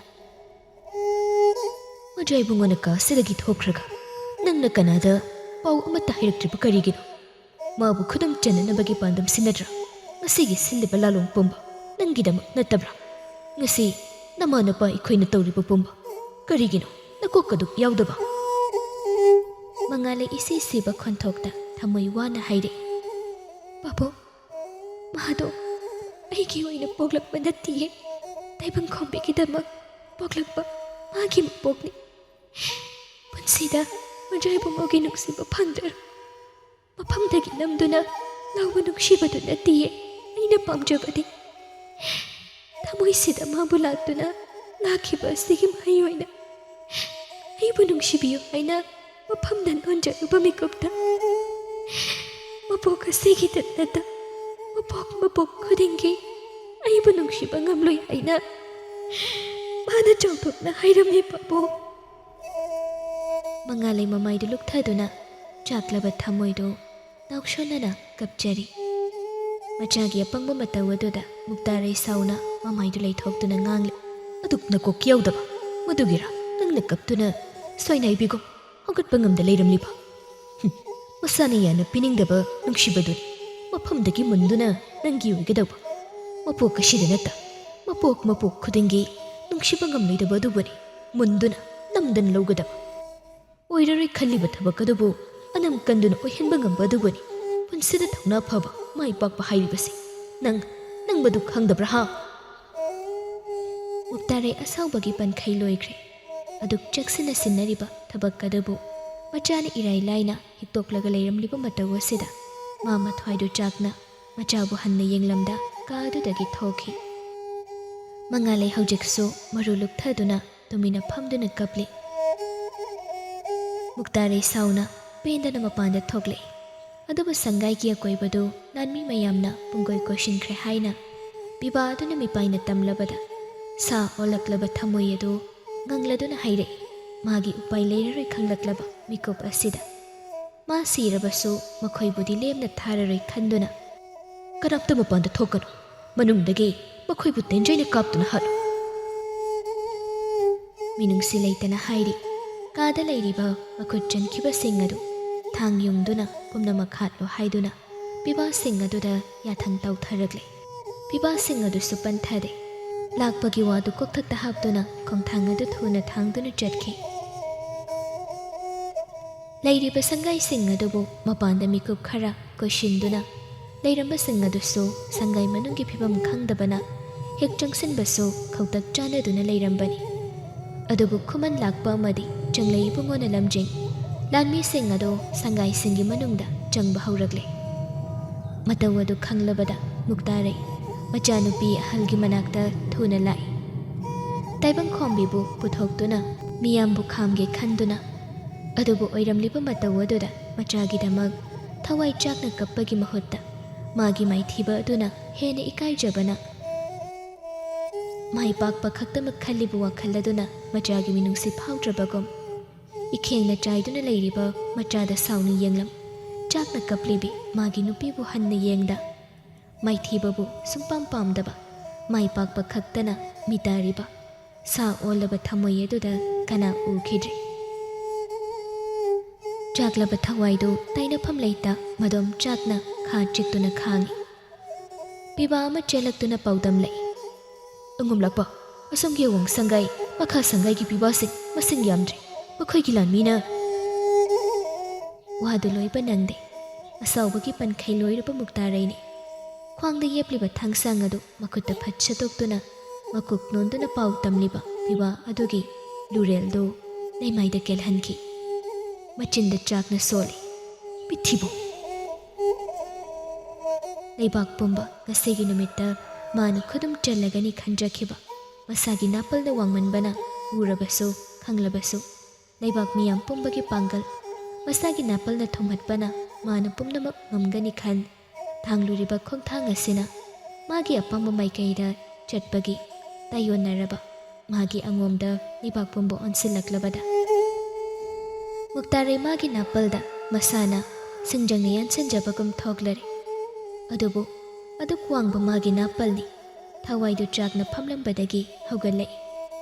"ꯃꯆꯥ ꯏꯕꯨꯡꯉꯣꯅ ꯀꯥ ꯑꯁꯤꯗꯒꯤ ꯊꯣꯛꯈ꯭ꯔꯒ ꯅꯪꯅ ꯀꯅꯥꯗ ꯄꯥꯎ ꯑꯃꯠꯇ ꯍꯥꯏꯔꯛꯇ꯭ꯔꯤꯕ ꯀꯔꯤꯒꯤꯅꯣ? ꯃꯥꯕꯨ ꯈꯨꯗꯨꯝ ꯆꯟꯅꯅꯕꯒꯤ ꯄꯥꯟꯗꯝ ꯁꯤꯟꯅꯗ꯭ꯔꯥ ꯉꯁꯤꯒꯤ ꯁꯤꯜꯂꯤꯕ ꯂꯥꯂꯣꯡ ꯄꯨꯝꯕ? ꯅꯪꯒꯤꯗꯃꯛ ꯅꯠꯇꯕ꯭ꯔꯥ? ꯉꯁꯤ ꯅꯃꯥ ꯅꯄꯥ ꯑꯩꯈꯣꯏꯅ ꯇꯧꯔꯤꯕ ꯄꯨꯝꯕ ꯀꯔꯤꯒꯤꯅꯣ? ꯅꯀꯣꯛ ꯑꯗꯨ ꯌꯥꯎꯗꯕ?" ꯃꯉꯥꯜꯂꯩ ꯏꯁꯤ ꯁꯤꯕ ꯈꯣꯟꯊꯣꯛꯇ ꯊꯃꯣꯏ ꯋꯥꯅ ꯍꯥꯏꯔꯛꯏ, "ꯄꯥꯕꯨꯡ, ꯃꯥꯗꯣ ꯑꯩꯒꯤ ꯑꯣꯏꯅ ꯄꯣꯛꯂꯛꯄ ꯅꯠꯇꯤꯌꯦ꯫ ꯇꯥꯏꯕꯪ ꯈꯣꯝꯕꯤꯒꯤꯗꯃꯛ ꯄꯣꯛꯂꯛꯄ ꯃꯥꯒꯤ ꯃꯄꯣꯛꯅꯤ꯫ ꯄꯨꯟꯁꯤꯗ ꯃꯆꯥ ꯏꯕꯨꯡꯉꯣꯒꯤ ꯅꯨꯡꯁꯤꯕ ꯐꯪꯗ꯭ꯔꯦ꯫ ꯃꯐꯝꯗꯒꯤ ꯅꯝꯗꯨꯅ ꯂꯧꯕ ꯅꯨꯡꯁꯤꯕꯗꯨ ꯅꯠꯇꯤꯌꯦ ꯑꯩꯅ ꯄꯥꯝꯖꯕꯗꯤ꯫ ꯊꯃꯣꯏꯁꯤꯗ ꯃꯥꯕꯨ ꯂꯥꯠꯇꯨꯅ ꯂꯥꯛꯈꯤꯕ ꯑꯁꯤꯒꯤ ꯃꯍꯩ ꯑꯣꯏꯅ ꯑꯩꯕꯨ ꯅꯨꯡꯁꯤꯕꯤꯌꯨ ꯍꯥꯏꯅ ꯃꯐꯝꯗ ꯅꯣꯟꯖꯔꯨꯕ ꯃꯤꯀꯨꯞꯇ ꯃꯄꯣꯛ ꯑꯁꯤꯒꯤꯗ ꯅꯠꯇ ꯃꯄꯣꯛ ꯃꯄꯣꯛ ꯈꯨꯗꯤꯡꯒꯤ ꯑꯩꯕꯨ ꯅꯨꯡꯁꯤꯕ ꯉꯝꯂꯣꯏ ꯍꯥꯏꯅ ꯃꯥꯅ ꯆꯥꯎꯊꯣꯛꯅ ꯍꯥꯏꯔꯝꯃꯤ ꯄꯥꯕꯨꯡ꯫ ꯃꯉꯥꯂꯩ ꯃꯃꯥꯏꯗꯨ ꯂꯨꯞꯊꯗꯨꯅ ꯆꯥꯛꯂꯕ ꯊꯃꯣꯏꯗꯨ ꯅꯥꯎꯁꯣꯟꯅꯅ ꯀꯞꯆꯔꯤ꯫ ꯃꯆꯥꯒꯤ ꯑꯄꯪꯕ ꯃꯇꯧ ꯑꯗꯨꯗ ꯃꯨꯛꯇꯥꯔꯩ ꯁꯥꯎꯅ ꯃꯃꯥꯏꯗꯨ ꯂꯩꯊꯣꯛꯇꯨꯅ ꯉꯥꯡꯂꯤ꯫ "ꯑꯗꯨꯛ ꯅꯀꯣꯛ ꯌꯧꯗꯕ, ꯃꯗꯨꯒꯤꯔꯥ ꯅꯪꯅ ꯀꯞꯇꯨꯅ ꯁꯣꯏꯅꯥꯏꯕꯤꯒꯨꯝ ꯍꯧꯒꯠꯄ ꯉꯝꯗ ꯂꯩꯔꯝꯂꯤꯕ? ꯍꯨꯝ, ꯃꯁꯥꯅ ꯌꯥꯅ ꯄꯤꯅꯤꯡꯗꯕ ꯅꯨꯡꯁꯤꯕꯗꯨꯅꯤ ꯃꯐꯝꯗꯒꯤ ꯃꯨꯟꯗꯨꯅ ꯅꯪꯒꯤ ꯑꯣꯏꯒꯗꯧꯕ꯫ ꯃꯄꯣꯛ ꯑꯁꯤꯗ ꯅꯠꯇ, ꯃꯄꯣꯛ ꯃꯄꯣꯛ ꯈꯨꯗꯤꯡꯒꯤ ꯅꯨꯡꯁꯤꯕ ꯉꯝꯂꯣꯏꯗꯕ ꯑꯗꯨꯕꯨꯅꯤ ꯃꯨꯟꯗꯨꯅ ꯅꯝꯗꯅ ꯂꯧꯒꯗꯕ꯫ ꯑꯣꯏꯔꯔꯣꯏ ꯈꯜꯂꯤꯕ ꯊꯕꯛ ꯑꯗꯨꯕꯨ ꯑꯅꯝ ꯀꯟꯗꯨꯅ ꯑꯣꯏꯍꯟꯕ ꯉꯝꯕ ꯑꯗꯨꯕꯨꯅꯤ ꯄꯨꯟꯁꯤꯗ ꯊꯧꯅꯥ ꯐꯕ, ꯃꯥꯏ ꯄꯥꯛꯄ ꯍꯥꯏꯔꯤꯕꯁꯤ꯫ ꯅꯪ, ꯅꯪ ꯃꯗꯨ ꯈꯪꯗꯕ꯭ꯔꯥ, ꯍꯥ?" ꯃꯨꯛꯇꯥꯔꯩ ꯑꯁꯥꯎꯕꯒꯤ ꯄꯟꯈꯩ ꯂꯣꯏꯈ꯭ꯔꯦ꯫ ꯑꯗꯨꯛ ꯆꯦꯛꯁꯤꯟꯅ ꯁꯤꯟꯅꯔꯤꯕ ꯊꯕꯛ ꯑꯗꯨꯕꯨ ꯃꯆꯥꯅ ꯏꯔꯥꯏ ꯂꯥꯏꯅ ꯍꯤꯛꯇꯣꯛꯂꯒ ꯂꯩꯔꯝꯂꯤꯕ ꯃꯇꯧ ꯑꯁꯤꯗ ꯃꯥ ꯃꯊ꯭ꯋꯥꯏꯗꯨ ꯆꯥꯛꯅ ꯃꯆꯥꯕꯨ ꯍꯟꯅ ꯌꯦꯡꯂꯝꯗ ꯀꯥ ꯑꯗꯨꯗꯒꯤ ꯊꯣꯛꯈꯤ꯫ ꯃꯉꯥꯂꯩ ꯍꯧꯖꯤꯛꯁꯨ ꯃꯔꯨ ꯂꯨꯞꯊꯗꯨꯅ ꯇꯨꯃꯤꯟꯅ ꯐꯝꯗꯨꯅ ꯀꯞꯂꯤ꯫ ꯃꯨꯛꯇꯥꯔꯩ ꯁꯥꯎꯅ ꯄꯦꯟꯗꯅ ꯃꯄꯥꯟꯗ ꯊꯣꯛꯂꯛꯏ꯫ ꯑꯗꯨꯕꯨ ꯁꯪꯒꯥꯏꯒꯤ ꯑꯀꯣꯏꯕꯗꯨ ꯂꯥꯟꯃꯤ ꯃꯌꯥꯝꯅ ꯄꯨꯡꯀꯣꯏ ꯀꯣꯏꯁꯤꯟꯈ꯭ꯔꯦ ꯍꯥꯏꯅ ꯄꯤꯕꯥ ꯑꯗꯨꯅ ꯃꯤꯄꯥꯏꯅ ꯇꯝꯂꯕꯗ ꯁꯥ ꯑꯣꯜꯂꯛꯂꯕ ꯊꯃꯣꯏ ꯑꯗꯨ ꯉꯪꯂꯗꯨꯅ ꯍꯥꯏꯔꯛꯏ, ꯃꯥꯒꯤ ꯎꯄꯥꯏ ꯂꯩꯔꯔꯣꯏ ꯈꯪꯂꯛꯂꯕ ꯃꯤꯀꯨꯞ ꯑꯁꯤꯗ꯫ ꯃꯥ ꯁꯤꯔꯕꯁꯨ ꯃꯈꯣꯏꯕꯨꯗꯤ ꯂꯦꯝꯅ ꯊꯥꯔꯔꯣꯏ ꯈꯟꯗꯨꯅ, "ꯀꯅꯥꯝꯇ ꯃꯄꯥꯟꯗ ꯊꯣꯛꯀꯅꯨ, ꯃꯅꯨꯡꯗꯒꯤ ꯃꯈꯣꯏꯕꯨ ꯇꯦꯟꯖꯩꯅ ꯀꯥꯞꯇꯨꯅ ꯍꯥꯠꯂꯨ!" ꯃꯤꯅꯨꯡꯁꯤ ꯂꯩꯇꯅ ꯍꯥꯏꯔꯤ꯫ ꯀꯥꯗ ꯂꯩꯔꯤꯕ ꯃꯈꯨꯠ ꯆꯟꯈꯤꯕꯁꯤꯡ ꯑꯗꯨ ꯊꯥꯡ ꯌꯨꯡꯗꯨꯅ ꯄꯨꯝꯅꯃꯛ ꯍꯥꯠꯂꯣ ꯍꯥꯏꯗꯨꯅ ꯄꯤꯕꯥꯁꯤꯡ ꯑꯗꯨꯗ ꯌꯥꯊꯪ ꯇꯧꯊꯔꯛꯂꯦ꯫ ꯄꯤꯕꯥꯁꯤꯡ ꯑꯗꯨꯁꯨ ꯄꯟꯊꯗꯦ꯫ ꯂꯥꯛꯄꯒꯤ ꯋꯥꯗꯨ ꯀꯣꯛꯊꯛꯇ ꯍꯥꯞꯇꯨꯅ ꯈꯣꯡꯊꯥꯡ ꯑꯗꯨ ꯊꯨꯅ ꯊꯥꯡꯗꯨꯅ ꯆꯠꯈꯤ꯫ ꯂꯩꯔꯤꯕ ꯁꯪꯒꯥꯏꯁꯤꯡ ꯑꯗꯨꯕꯨ ꯃꯄꯥꯟꯗ ꯃꯤꯀꯨꯞ ꯈꯔ ꯀꯣꯏꯁꯤꯟꯗꯨꯅ ꯂꯩꯔꯝꯕꯁꯤꯡ ꯑꯗꯨꯁꯨ ꯁꯪꯒꯥꯏ ꯃꯅꯨꯡꯒꯤ ꯐꯤꯕꯝ ꯈꯪꯗꯕꯅ ꯍꯦꯛ ꯆꯪꯁꯤꯟꯕꯁꯨ ꯈꯧꯇꯛ ꯆꯥꯅꯗꯨꯅ ꯂꯩꯔꯝꯕꯅꯤ꯫ ꯑꯗꯨꯕꯨ ꯈꯨꯃꯟ ꯂꯥꯛꯄ ꯑꯃꯗꯤ ꯆꯪꯂꯩ ꯏꯕꯨꯡꯉꯣꯅ ꯂꯝꯖꯤꯡ ꯂꯥꯟꯃꯤꯁꯤꯡ ꯑꯗꯨ ꯁꯪꯒꯥꯏꯁꯤꯡꯒꯤ ꯃꯅꯨꯡꯗ ꯆꯪꯕ ꯍꯧꯔꯛꯂꯦ꯫ ꯃꯇꯧ ꯑꯗꯨ ꯈꯪꯂꯕꯗ ꯃꯨꯛꯇꯥꯔꯩ ꯃꯆꯥꯅꯨꯄꯤ ꯑꯍꯜꯒꯤ ꯃꯅꯥꯛꯇ ꯊꯨꯅ ꯂꯥꯛꯏ꯫ ꯇꯥꯏꯕꯪꯈꯣꯝꯕꯤꯕꯨ ꯄꯨꯊꯣꯛꯇꯨꯅ ꯃꯤꯌꯥꯝꯕꯨ ꯈꯥꯝꯒꯦ ꯈꯟꯗꯨꯅ, ꯑꯗꯨꯕꯨ ꯑꯣꯏꯔꯝꯂꯤꯕ ꯃꯇꯧ ꯑꯗꯨꯗ ꯃꯆꯥꯒꯤꯗꯃꯛ ꯊꯋꯥꯏ ꯆꯥꯛꯅ ꯀꯞꯄꯒꯤ ꯃꯍꯨꯠꯇ ꯃꯥꯒꯤ ꯃꯥꯏꯊꯤꯕ ꯑꯗꯨꯅ ꯍꯦꯟꯅ ꯏꯀꯥꯏꯖꯕꯅ ꯃꯥꯏ ꯄꯥꯛꯄ ꯈꯛꯇꯃꯛ ꯈꯜꯂꯤꯕ ꯋꯥꯈꯜ ꯑꯗꯨꯅ ꯃꯆꯥꯒꯤ ꯃꯤꯅꯨꯡꯁꯤ ꯐꯥꯎꯗ꯭ꯔꯕꯒꯨꯝ ꯏꯈꯦꯡꯅ ꯆꯥꯏꯗꯨꯅ ꯂꯩꯔꯤꯕ ꯃꯆꯥꯗ ꯁꯥꯎꯅ ꯌꯦꯡꯂꯝ꯫ ꯆꯥꯛꯅ ꯀꯞꯂꯤꯕꯤ ꯃꯥꯒꯤ ꯅꯨꯄꯤꯕꯨ ꯍꯟꯅ ꯌꯦꯡꯗ, ꯃꯥꯏꯊꯤꯕꯕꯨ ꯁꯨꯡꯄꯥꯝ ꯄꯥꯝꯗꯕ ꯃꯥꯏ ꯄꯥꯛꯄ ꯈꯛꯇꯅ ꯃꯤꯇꯥꯔꯤꯕ ꯁꯥ ꯑꯣꯜꯂꯕ ꯊꯃꯣꯏ ꯑꯗꯨꯗ ꯀꯅꯥ ꯎꯈꯤꯗ꯭ꯔꯤ꯫ ꯆꯥꯛꯂꯕ ꯊꯋꯥꯏꯗꯨ ꯇꯥꯏꯅꯐꯝ ꯂꯩꯇ ꯃꯗꯣꯝ ꯆꯥꯛꯅ ꯈꯥ ꯆꯤꯛꯇꯨꯅ ꯈꯥꯡꯉꯤ꯫ ꯄꯤꯕꯥ ꯑꯃ ꯆꯦꯜꯂꯛꯇꯨꯅ ꯄꯥꯎꯗꯝꯂꯛꯏ꯫ "ꯑꯉꯣꯝꯂꯥꯛꯄ, ꯑꯁꯣꯝꯒꯤ ꯑꯋꯥꯡ ꯁꯪꯒꯥꯏ, ꯃꯈꯥ ꯁꯪꯒꯥꯏꯒꯤ ꯄꯤꯕꯥꯁꯤꯡ ꯃꯁꯤꯡ ꯌꯥꯝꯗ꯭ꯔꯦ꯫ ꯃꯈꯣꯏꯒꯤ ꯂꯥꯟꯃꯤꯅ" ꯋꯥꯗꯨ ꯂꯣꯏꯕ ꯅꯪꯗꯦ꯫ ꯑꯁꯥꯎꯕꯒꯤ ꯄꯟꯈꯩ ꯂꯣꯏꯔꯕ ꯃꯨꯛꯇꯥꯔꯩꯅꯤ꯫ ꯈ꯭ꯋꯥꯡꯗ ꯌꯦꯞꯂꯤꯕ ꯊꯥꯡꯁꯥꯡ ꯑꯗꯨ ꯃꯈꯨꯠꯇ ꯐꯠ ꯁꯠꯇꯣꯛꯇꯨꯅ ꯃꯀꯣꯛ ꯅꯣꯟꯗꯨꯅ ꯄꯥꯎ ꯇꯝꯂꯤꯕ ꯄꯤꯕꯥ ꯑꯗꯨꯒꯤ ꯂꯨꯔꯦꯜꯗꯨ ꯂꯩꯃꯥꯏꯗ ꯀꯦꯜꯍꯟꯈꯤ꯫ ꯃꯆꯤꯟꯗ ꯆꯥꯛꯅ ꯁꯣꯜꯂꯤ꯫ "ꯃꯤꯊꯤꯕꯣ!" ꯂꯩꯕꯥꯛ ꯄꯨꯝꯕ ꯉꯁꯤꯒꯤ ꯅꯨꯃꯤꯠꯇ ꯃꯥꯅ ꯈꯨꯗꯨꯝ ꯆꯜꯂꯒꯅꯤ ꯈꯟꯖꯈꯤꯕ ꯃꯁꯥꯒꯤ ꯅꯥꯄꯜꯗ ꯋꯥꯡꯃꯟꯕꯅ ꯎꯔꯕꯁꯨ ꯈꯪꯂꯕꯁꯨ ꯂꯩꯕꯥꯛ ꯃꯤꯌꯥꯝ ꯄꯨꯝꯕꯒꯤ ꯄꯥꯡꯒꯜ ꯃꯁꯥꯒꯤ ꯅꯥꯄꯜꯅ ꯊꯨꯝꯍꯠꯄꯅ ꯃꯥꯅ ꯄꯨꯝꯅꯃꯛ ꯉꯝꯒꯅꯤ ꯈꯟ ꯊꯥꯡꯂꯨꯔꯤꯕ ꯈꯣꯡꯊꯥꯡ ꯑꯁꯤꯅ ꯃꯥꯒꯤ ꯑꯄꯥꯝꯕ ꯃꯥꯏꯀꯩꯗ ꯆꯠꯄꯒꯤ ꯇꯥꯏꯌꯣꯟꯅꯔꯕ ꯃꯥꯒꯤ ꯑꯉꯣꯝꯗ ꯂꯩꯕꯥꯛ ꯄꯨꯝꯕ ꯑꯣꯟꯁꯤꯜꯂꯛꯂꯕꯗ ꯃꯨꯛꯇꯥꯔꯩ ꯃꯥꯒꯤ ꯅꯥꯄꯜꯗ ꯃꯁꯥꯅ ꯁꯤꯡꯖꯪꯅ ꯌꯥꯟꯁꯤꯟꯖꯕꯒꯨꯝ ꯊꯣꯛꯂꯔꯦ꯫ ꯑꯗꯨꯕꯨ ꯑꯗꯨꯛ ꯋꯥꯡꯕ ꯃꯥꯒꯤ ꯅꯥꯄꯜꯅꯤ ꯊꯋꯥꯏꯗꯨ ꯆꯥꯛꯅ ꯐꯝꯂꯝꯕꯗꯒꯤ ꯍꯧꯒꯠꯂꯛꯏ꯫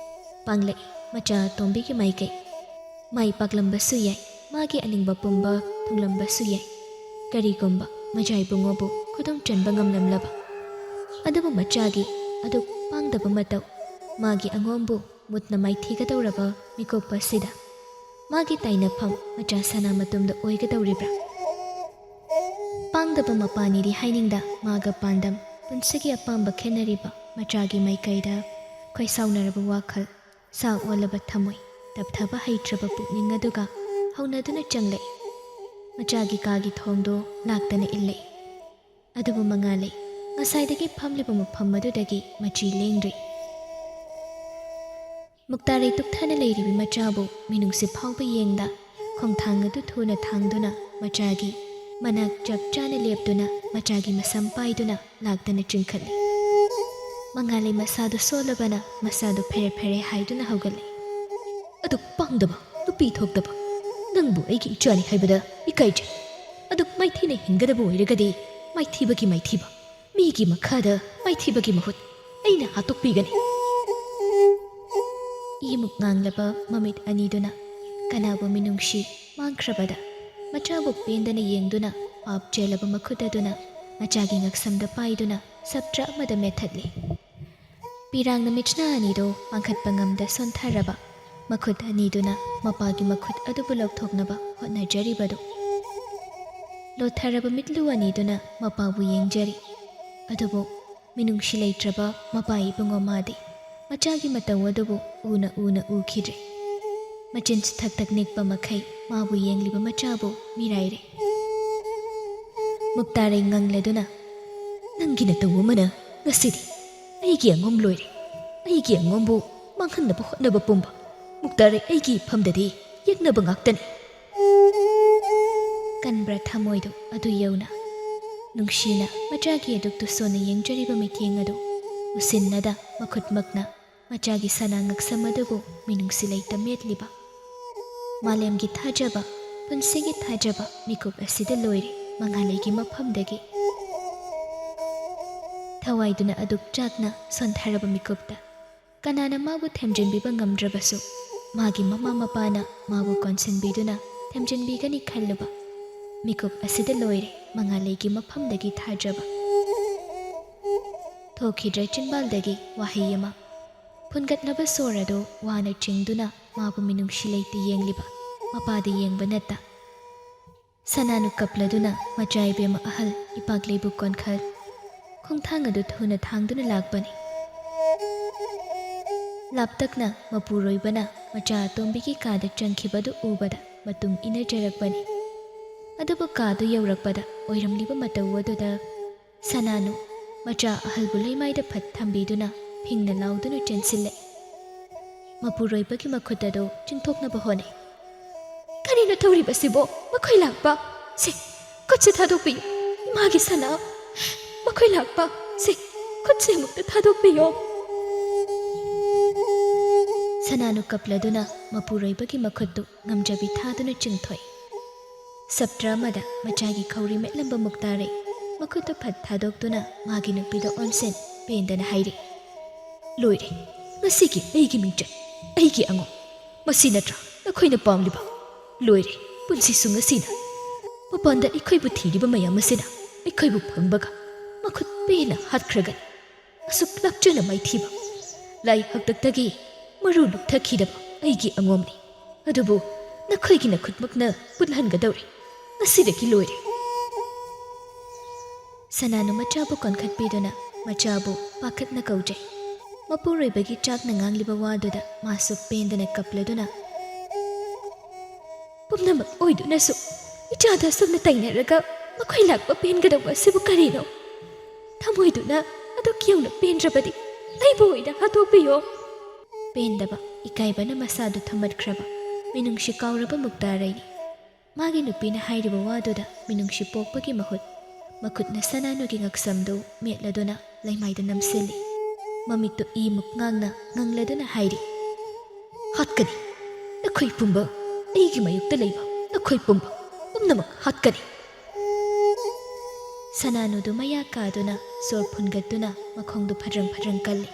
ꯄꯥꯡꯂꯛꯏ ꯃꯆꯥ ꯑꯇꯣꯝꯕꯤꯒꯤ ꯃꯥꯏꯀꯩ꯫ ꯃꯥꯏ ꯄꯥꯛꯂꯝꯕꯁꯨ ꯌꯥꯏ, ꯃꯥꯒꯤ ꯑꯅꯤꯡꯕ ꯄꯨꯝꯕ ꯊꯨꯡꯂꯝꯕꯁꯨ ꯌꯥꯏ꯫ ꯀꯔꯤꯒꯨꯝꯕ ꯃꯆꯥ ꯏꯕꯨꯡꯉꯣꯕꯨ ꯈꯨꯗꯨꯝ ꯆꯟꯕ ꯉꯝꯂꯝꯂꯕ꯫ ꯑꯗꯨꯕꯨ ꯃꯆꯥꯒꯤ ꯑꯗꯨꯛ ꯄꯥꯡꯗꯕ ꯃꯇꯧ, ꯃꯥꯒꯤ ꯑꯉꯣꯝꯕꯨ ꯃꯨꯠꯅ ꯃꯥꯏꯊꯤꯒꯗꯧꯔꯕ ꯃꯤꯀꯨꯞ ꯑꯁꯤꯗ ꯃꯥꯒꯤ ꯇꯥꯏꯅꯐꯝ ꯃꯆꯥ ꯁꯅꯥ ꯃꯇꯨꯝꯗ ꯑꯣꯏꯒꯗꯧꯔꯤꯕ꯭ꯔꯥ? ꯄꯥꯡꯗ ꯃꯄꯥꯅꯤꯗꯤ ꯍꯥꯏꯅꯤꯡꯗ ꯃꯥꯒ ꯄꯥꯟꯗꯝ, ꯄꯨꯟꯁꯤꯒꯤ ꯑꯄꯥꯝꯕ ꯈꯦꯠꯅꯔꯤꯕ ꯃꯆꯥꯒꯤ ꯃꯥꯏꯀꯩꯗ ꯈꯣꯏꯁꯥꯎꯅꯔꯕ ꯋꯥꯈꯜ, ꯁꯥ ꯑꯣꯜꯂꯕ ꯊꯃꯣꯏ, ꯇꯞꯊꯕ ꯍꯩꯇ꯭ꯔꯕ ꯄꯨꯛꯅꯤꯡ ꯑꯗꯨꯒ ꯍꯧꯅꯗꯨꯅ ꯆꯪꯂꯛꯏ꯫ ꯃꯆꯥꯒꯤ ꯀꯥꯒꯤ ꯊꯣꯡꯗꯣ ꯂꯥꯛꯇꯅ ꯏꯜꯂꯛꯏ꯫ ꯑꯗꯨꯕꯨ ꯃꯉꯥꯜꯂꯩ ꯉꯁꯥꯏꯗꯒꯤ ꯐꯝꯂꯤꯕ ꯃꯐꯝ ꯑꯗꯨꯗꯒꯤ ꯃꯆꯤ ꯂꯦꯡꯗ꯭ꯔꯤ꯫ ꯃꯨꯛꯇꯥꯔꯩ ꯇꯨꯛꯊꯅ ꯂꯩꯔꯤꯕꯤ ꯃꯆꯥꯕꯨ ꯃꯤꯅꯨꯡꯁꯤ ꯐꯥꯎꯕ ꯌꯦꯡꯗ ꯈꯣꯡꯊꯥꯡ ꯑꯗꯨ ꯊꯨꯅ ꯊꯥꯡꯗꯨꯅ ꯃꯆꯥꯒꯤ ꯃꯅꯥꯛ ꯆꯞ ꯆꯥꯅ ꯂꯦꯞꯇꯨꯅ ꯃꯆꯥꯒꯤ ꯃꯁꯝ ꯄꯥꯏꯗꯨꯅ ꯂꯥꯛꯇꯅ ꯆꯤꯡꯈꯠꯂꯤ꯫ ꯃꯉꯥꯜꯂꯩ ꯃꯁꯥꯗꯨ ꯁꯣꯜꯂꯕꯅ ꯃꯁꯥꯗꯨ ꯐꯦꯔꯦ ꯐꯦꯔꯦ ꯍꯥꯏꯗꯨꯅ ꯍꯧꯒꯠꯂꯤ꯫ "ꯑꯗꯨꯛ ꯄꯥꯡꯗꯕ, ꯅꯨꯄꯤ ꯊꯣꯛꯇꯕ, ꯅꯪꯕꯨ ꯑꯩꯒꯤ ꯏꯆꯥꯅꯤ ꯍꯥꯏꯕꯗ ꯏꯀꯥꯏꯖꯩ꯫ ꯑꯗꯨꯛ ꯃꯥꯏꯊꯤꯅ ꯍꯤꯡꯒꯗꯕ ꯑꯣꯏꯔꯒꯗꯤ ꯃꯥꯏꯊꯤꯕꯒꯤ ꯃꯥꯏꯊꯤꯕ, ꯃꯤꯒꯤ ꯃꯈꯥꯗ ꯃꯥꯏꯊꯤꯕꯒꯤ ꯃꯍꯨꯠ ꯑꯩꯅ ꯍꯥꯠꯇꯣꯛꯄꯤꯒꯅꯤ"꯫ ꯏꯃꯨꯛ ꯉꯥꯡꯂꯕ ꯃꯃꯤꯠ ꯑꯅꯤꯗꯨꯅ ꯀꯅꯥꯕꯨ ꯃꯤꯅꯨꯡꯁꯤ ꯃꯥꯡꯈ꯭ꯔꯕꯗ ꯃꯆꯥꯕꯨ ꯄꯦꯟꯗꯅ ꯌꯦꯡꯗꯨꯅ ꯄꯥꯞ ꯆꯦꯜꯂꯕ ꯃꯈꯨꯠ ꯑꯗꯨꯅ ꯃꯆꯥꯒꯤ ꯉꯛꯁꯝꯗ ꯄꯥꯏꯗꯨꯅ ꯁꯞꯇ꯭ꯔ ꯑꯃꯗ ꯃꯦꯠꯊꯠꯂꯤ꯫ ꯄꯤꯔꯥꯡꯅ ꯃꯤꯠꯁꯅꯥ ꯑꯅꯤꯗꯨ ꯄꯥꯡꯈꯠꯄ ꯉꯝꯗ ꯁꯣꯟꯊꯔꯕ ꯃꯈꯨꯠ ꯑꯅꯤꯗꯨꯅ ꯃꯄꯥꯒꯤ ꯃꯈꯨꯠ ꯑꯗꯨꯕꯨ ꯂꯧꯊꯣꯛꯅꯕ ꯍꯣꯠꯅꯖꯔꯤꯕꯗꯨ꯫ ꯂꯣꯠꯊꯔꯕ ꯃꯤꯠꯂꯨ ꯑꯅꯤꯗꯨꯅ ꯃꯄꯥꯕꯨ ꯌꯦꯡꯖꯔꯤ꯫ ꯑꯗꯨꯕꯨ ꯃꯤꯅꯨꯡꯁꯤ ꯂꯩꯇ꯭ꯔꯕ ꯃꯄꯥ ꯏꯕꯨꯡꯉꯣ ꯃꯥꯗꯤ ꯃꯆꯥꯒꯤ ꯃꯇꯧ ꯑꯗꯨꯕꯨ ꯎꯅ ꯎꯅ ꯎꯈꯤꯗ꯭ꯔꯦ꯫ ꯃꯆꯤꯟꯁꯨ ꯊꯛ ꯊꯛ ꯅꯤꯛꯄ ꯃꯈꯩ ꯃꯥꯕꯨ ꯌꯦꯡꯂꯤꯕ ꯃꯆꯥꯕꯨ ꯃꯤꯔꯥꯏꯔꯦ꯫ ꯃꯨꯛꯇꯥꯔꯩ ꯉꯪꯂꯗꯨꯅ, "ꯅꯪꯒꯤ ꯅꯇꯧ ꯑꯃꯅ ꯉꯁꯤꯗꯤ ꯑꯩꯒꯤ ꯑꯉꯣꯝ ꯂꯣꯏꯔꯦ꯫ ꯑꯩꯒꯤ ꯑꯉꯣꯝꯕꯨ ꯃꯥꯡꯍꯟꯅꯕ ꯍꯣꯠꯅꯕ ꯄꯨꯝꯕ ꯃꯨꯛꯇꯥꯔꯩ ꯑꯩꯒꯤ ꯏꯐꯝꯗꯗꯤ ꯌꯦꯛꯅꯕ ꯉꯥꯛꯇꯅꯤ"꯫ ꯀꯟꯕ꯭ꯔꯥ ꯊꯃꯣꯏꯗꯨ ꯑꯗꯨ ꯌꯧꯅ? ꯅꯨꯡꯁꯤꯅ ꯃꯆꯥꯒꯤ ꯑꯗꯨꯛꯇꯨ ꯁꯣꯟꯅ ꯌꯦꯡꯖꯔꯤꯕ ꯃꯤꯠꯌꯦꯡ ꯑꯗꯨ ꯎꯁꯤꯟꯅꯗ ꯃꯈꯨꯠꯃꯛꯅ ꯃꯆꯥꯒꯤ ꯁꯅꯥ ꯉꯛꯁꯝ ꯑꯗꯨꯕꯨ ꯃꯤꯅꯨꯡꯁꯤ ꯂꯩꯇ ꯃꯦꯠꯂꯤꯕ꯫ ꯃꯥꯂꯦꯝꯒꯤ ꯊꯥꯖꯕ, ꯄꯨꯟꯁꯤꯒꯤ ꯊꯥꯖꯕ ꯃꯤꯀꯨꯞ ꯑꯁꯤꯗ ꯂꯣꯏꯔꯦ ꯃꯉꯥꯂꯩꯒꯤ ꯃꯐꯝꯗꯒꯤ꯫ ꯊꯋꯥꯏꯗꯨꯅ ꯑꯗꯨꯛ ꯆꯥꯛꯅ ꯁꯣꯟꯊꯔꯕ ꯃꯤꯀꯨꯞꯇ ꯀꯅꯥꯅ ꯃꯥꯕꯨ ꯊꯦꯝꯖꯤꯟꯕꯤꯕ ꯉꯝꯗ꯭ꯔꯕꯁꯨ, ꯃꯥꯒꯤ ꯃꯃꯥ ꯃꯄꯥꯅ ꯃꯥꯕꯨ ꯀꯣꯟꯁꯤꯟꯕꯤꯗꯨꯅ ꯊꯦꯝꯖꯤꯟꯕꯤꯒꯅꯤ ꯈꯜꯂꯨꯕ ꯃꯤꯀꯨꯞ ꯑꯁꯤꯗ ꯂꯣꯏꯔꯦ ꯃꯉꯥꯂꯩꯒꯤ ꯃꯐꯝꯗꯒꯤ ꯊꯥꯖꯕ꯫ ꯊꯣꯛꯈꯤꯗ꯭ꯔꯦ ꯆꯤꯟꯕꯥꯜꯗꯒꯤ ꯋꯥꯍꯩ ꯑꯃ꯫ ꯐꯨꯟꯒꯠꯂꯕ ꯁꯣꯔ ꯑꯗꯨ ꯋꯥꯅ ꯆꯤꯡꯗꯨꯅ ꯃꯥꯕꯨ ꯃꯤꯅꯨꯡꯁꯤ ꯂꯩꯇ ꯌꯦꯡꯂꯤꯕ ꯃꯄꯥꯗ ꯌꯦꯡꯕ ꯅꯠꯇ, ꯁꯅꯥꯅꯨ ꯀꯞꯂꯗꯨꯅ ꯃꯆꯥ ꯏꯕꯦꯝꯃ ꯑꯍꯜ ꯏꯄꯥꯛ ꯂꯩꯕꯨ ꯀꯣꯟꯈꯠ ꯈꯣꯡꯊꯥꯡ ꯑꯗꯨ ꯊꯨꯅ ꯊꯥꯡꯗꯨꯅ ꯂꯥꯛꯄꯅꯤ꯫ ꯂꯥꯞꯇꯛꯅ ꯃꯄꯨꯔꯣꯏꯕꯅ ꯃꯆꯥ ꯑꯇꯣꯝꯕꯤꯒꯤ ꯀꯥꯗ ꯆꯪꯈꯤꯕꯗꯨ ꯎꯕꯗ ꯃꯇꯨꯡ ꯏꯟꯅꯖꯔꯛꯄꯅꯤ꯫ ꯑꯗꯨꯕꯨ ꯀꯥꯗꯨ ꯌꯧꯔꯛꯄꯗ ꯑꯣꯏꯔꯝꯂꯤꯕ ꯃꯇꯧ ꯑꯗꯨꯗ ꯁꯅꯥꯅꯨ ꯃꯆꯥ ꯑꯍꯜꯕꯨ ꯂꯩꯃꯥꯏꯗ ꯐꯠ ꯊꯝꯕꯤꯗꯨꯅ ꯐꯤꯡꯅ ꯂꯥꯎꯗꯨꯅ ꯆꯦꯟꯁꯤꯜꯂꯛꯏ꯫ ꯃꯄꯨꯔꯣꯏꯕꯒꯤ ꯃꯈꯨꯠ ꯑꯗꯨ ꯆꯤꯡꯊꯣꯛꯅꯕ ꯍꯣꯠꯅꯩ꯫ "ꯀꯔꯤꯅꯣ ꯇꯧꯔꯤꯕꯁꯤꯕꯣ? ꯃꯈꯣꯏ ꯂꯥꯛꯄ! ꯁꯦ, ꯈꯨꯠꯁꯦ ꯊꯥꯗꯣꯛꯄꯤꯌꯨ꯫ ꯏꯃꯥꯒꯤ ꯁꯅꯥ, ꯃꯈꯣꯏ ꯂꯥꯛꯄ! ꯁꯦ, ꯈꯨꯠꯁꯦ ꯑꯃꯨꯛꯇ ꯊꯥꯗꯣꯛꯄꯤꯌꯣ!" ꯁꯅꯥꯅꯨ ꯀꯞꯂꯗꯨꯅ ꯃꯄꯨꯔꯣꯏꯕꯒꯤ ꯃꯈꯨꯠꯇꯨ ꯉꯝꯖꯕꯤ ꯊꯥꯗꯨꯅ ꯆꯤꯡꯊꯣꯛꯏ꯫ ꯁꯞꯇ꯭ꯔ ꯑꯃꯗ ꯃꯆꯥꯒꯤ ꯈꯧꯔꯤ ꯃꯦꯠꯂꯝꯕ ꯃꯨꯛꯇꯥꯔꯩ ꯃꯈꯨꯠꯇꯨ ꯐꯠ ꯊꯥꯗꯣꯛꯇꯨꯅ ꯃꯥꯒꯤ ꯅꯨꯄꯤꯗ ꯑꯣꯟꯁꯤꯟ ꯄꯦꯟꯗꯅ ꯍꯥꯏꯔꯤ, "ꯂꯣꯏꯔꯦ, ꯉꯁꯤꯒꯤ ꯑꯩꯒꯤ ꯃꯤꯡꯆꯠ, ꯑꯩꯒꯤ ꯑꯉꯣꯝ꯫ ꯃꯁꯤ ꯅꯠꯇ꯭ꯔꯥ ꯅꯈꯣꯏꯅ ꯄꯥꯝꯂꯤꯕ? ꯂꯣꯏꯔꯦ, ꯄꯨꯟꯁꯤꯁꯨ ꯉꯁꯤꯅ ꯃꯄꯥꯟꯗ ꯑꯩꯈꯣꯏꯕꯨ ꯊꯤꯔꯤꯕ ꯃꯌꯥꯝ ꯑꯁꯤꯅ ꯑꯩꯈꯣꯏꯕꯨ ꯐꯪꯕꯒ ꯃꯈꯨꯠ ꯄꯦꯟꯅ ꯍꯥꯠꯈ꯭ꯔꯒꯅꯤ꯫ ꯑꯁꯨꯛ ꯂꯥꯛꯆꯅ ꯃꯥꯏꯊꯤꯕ, ꯂꯥꯏ ꯍꯥꯛꯇꯛꯇꯒꯤ ꯃꯔꯨ ꯂꯨꯞꯊꯈꯤꯗꯕ ꯑꯩꯒꯤ ꯑꯉꯣꯝꯅꯤ꯫ ꯑꯗꯨꯕꯨ ꯅꯈꯣꯏꯒꯤ ꯅꯈꯨꯠꯃꯛꯅ ꯄꯨꯟꯍꯟꯒꯗꯧꯔꯦ꯫ ꯉꯁꯤꯗꯒꯤ ꯂꯣꯏꯔꯦ꯫" ꯁꯅꯥꯅꯨ ꯃꯆꯥꯕꯨ ꯀꯣꯟꯈꯠꯄꯤꯗꯨꯅ ꯃꯆꯥꯕꯨ ꯄꯥꯈꯠꯅ ꯀꯧꯖꯩ꯫ ꯃꯄꯨꯔꯣꯏꯕꯒꯤ ꯆꯥꯛꯅ ꯉꯥꯡꯂꯤꯕ ꯋꯥꯗꯨꯗ ꯃꯥꯁꯨ ꯄꯦꯟꯗꯅ ꯀꯞꯂꯗꯨꯅ, "ꯄꯨꯝꯅꯃꯛ ꯑꯣꯏꯗꯨꯅꯁꯨ ꯏꯆꯥꯗ ꯑꯁꯨꯝꯅ ꯇꯩꯅꯔꯒ ꯃꯈꯣꯏ ꯂꯥꯛꯄ ꯄꯦꯟꯒꯗꯧꯕ ꯑꯁꯤꯕꯨ ꯀꯔꯤꯅꯣ? ꯊꯃꯣꯏꯗꯨꯅ ꯑꯗꯨꯛ ꯌꯧꯅ ꯄꯦꯟꯗ꯭ꯔꯕꯗꯤ ꯑꯩꯕꯨ ꯑꯣꯏꯅ ꯍꯥꯠꯇꯣꯛꯄꯤꯌꯣ꯫" ꯄꯦꯟꯗꯕ, ꯏꯀꯥꯏꯕꯅ ꯃꯁꯥꯗꯨ ꯊꯨꯝꯃꯠꯈ꯭ꯔꯕ, ꯃꯤꯅꯨꯡꯁꯤ ꯀꯥꯎꯔꯕ ꯃꯨꯛꯇꯥꯔꯩꯅꯤ꯫ ꯃꯥꯒꯤ ꯅꯨꯄꯤꯅ ꯍꯥꯏꯔꯤꯕ ꯋꯥꯗꯨꯗ ꯃꯤꯅꯨꯡꯁꯤ ꯄꯣꯛꯄꯒꯤ ꯃꯍꯨꯠ ꯃꯈꯨꯠꯅ ꯁꯅꯥꯅꯨꯒꯤ ꯉꯛꯁꯝꯗꯨ ꯃꯦꯠꯂꯗꯨꯅ ꯂꯩꯃꯥꯏꯗ ꯅꯝꯁꯤꯜꯂꯤ꯫ ꯃꯃꯤꯠꯇꯨ ꯏꯃꯨꯛ ꯉꯥꯡꯅ ꯉꯪꯂꯗꯨꯅ ꯍꯥꯏꯔꯤ, "ꯍꯥꯠꯀꯅꯤ꯫ ꯅꯈꯣꯏ ꯄꯨꯝꯕ, ꯑꯩꯒꯤ ꯃꯥꯌꯣꯛꯇ ꯂꯩꯕ ꯅꯈꯣꯏ ꯄꯨꯝꯕ, ꯄꯨꯝꯅꯃꯛ ꯍꯥꯠꯀꯅꯤ꯫" ꯁꯅꯥꯅꯨꯗꯨ ꯃꯌꯥ ꯀꯥꯗꯨꯅ ꯁꯣꯔ ꯐꯨꯟꯒꯠꯇꯨꯅ ꯃꯈꯣꯡꯗꯨ ꯐꯗ꯭ꯔꯪ ꯐꯗ꯭ꯔꯪ ꯀꯜꯂꯤ꯫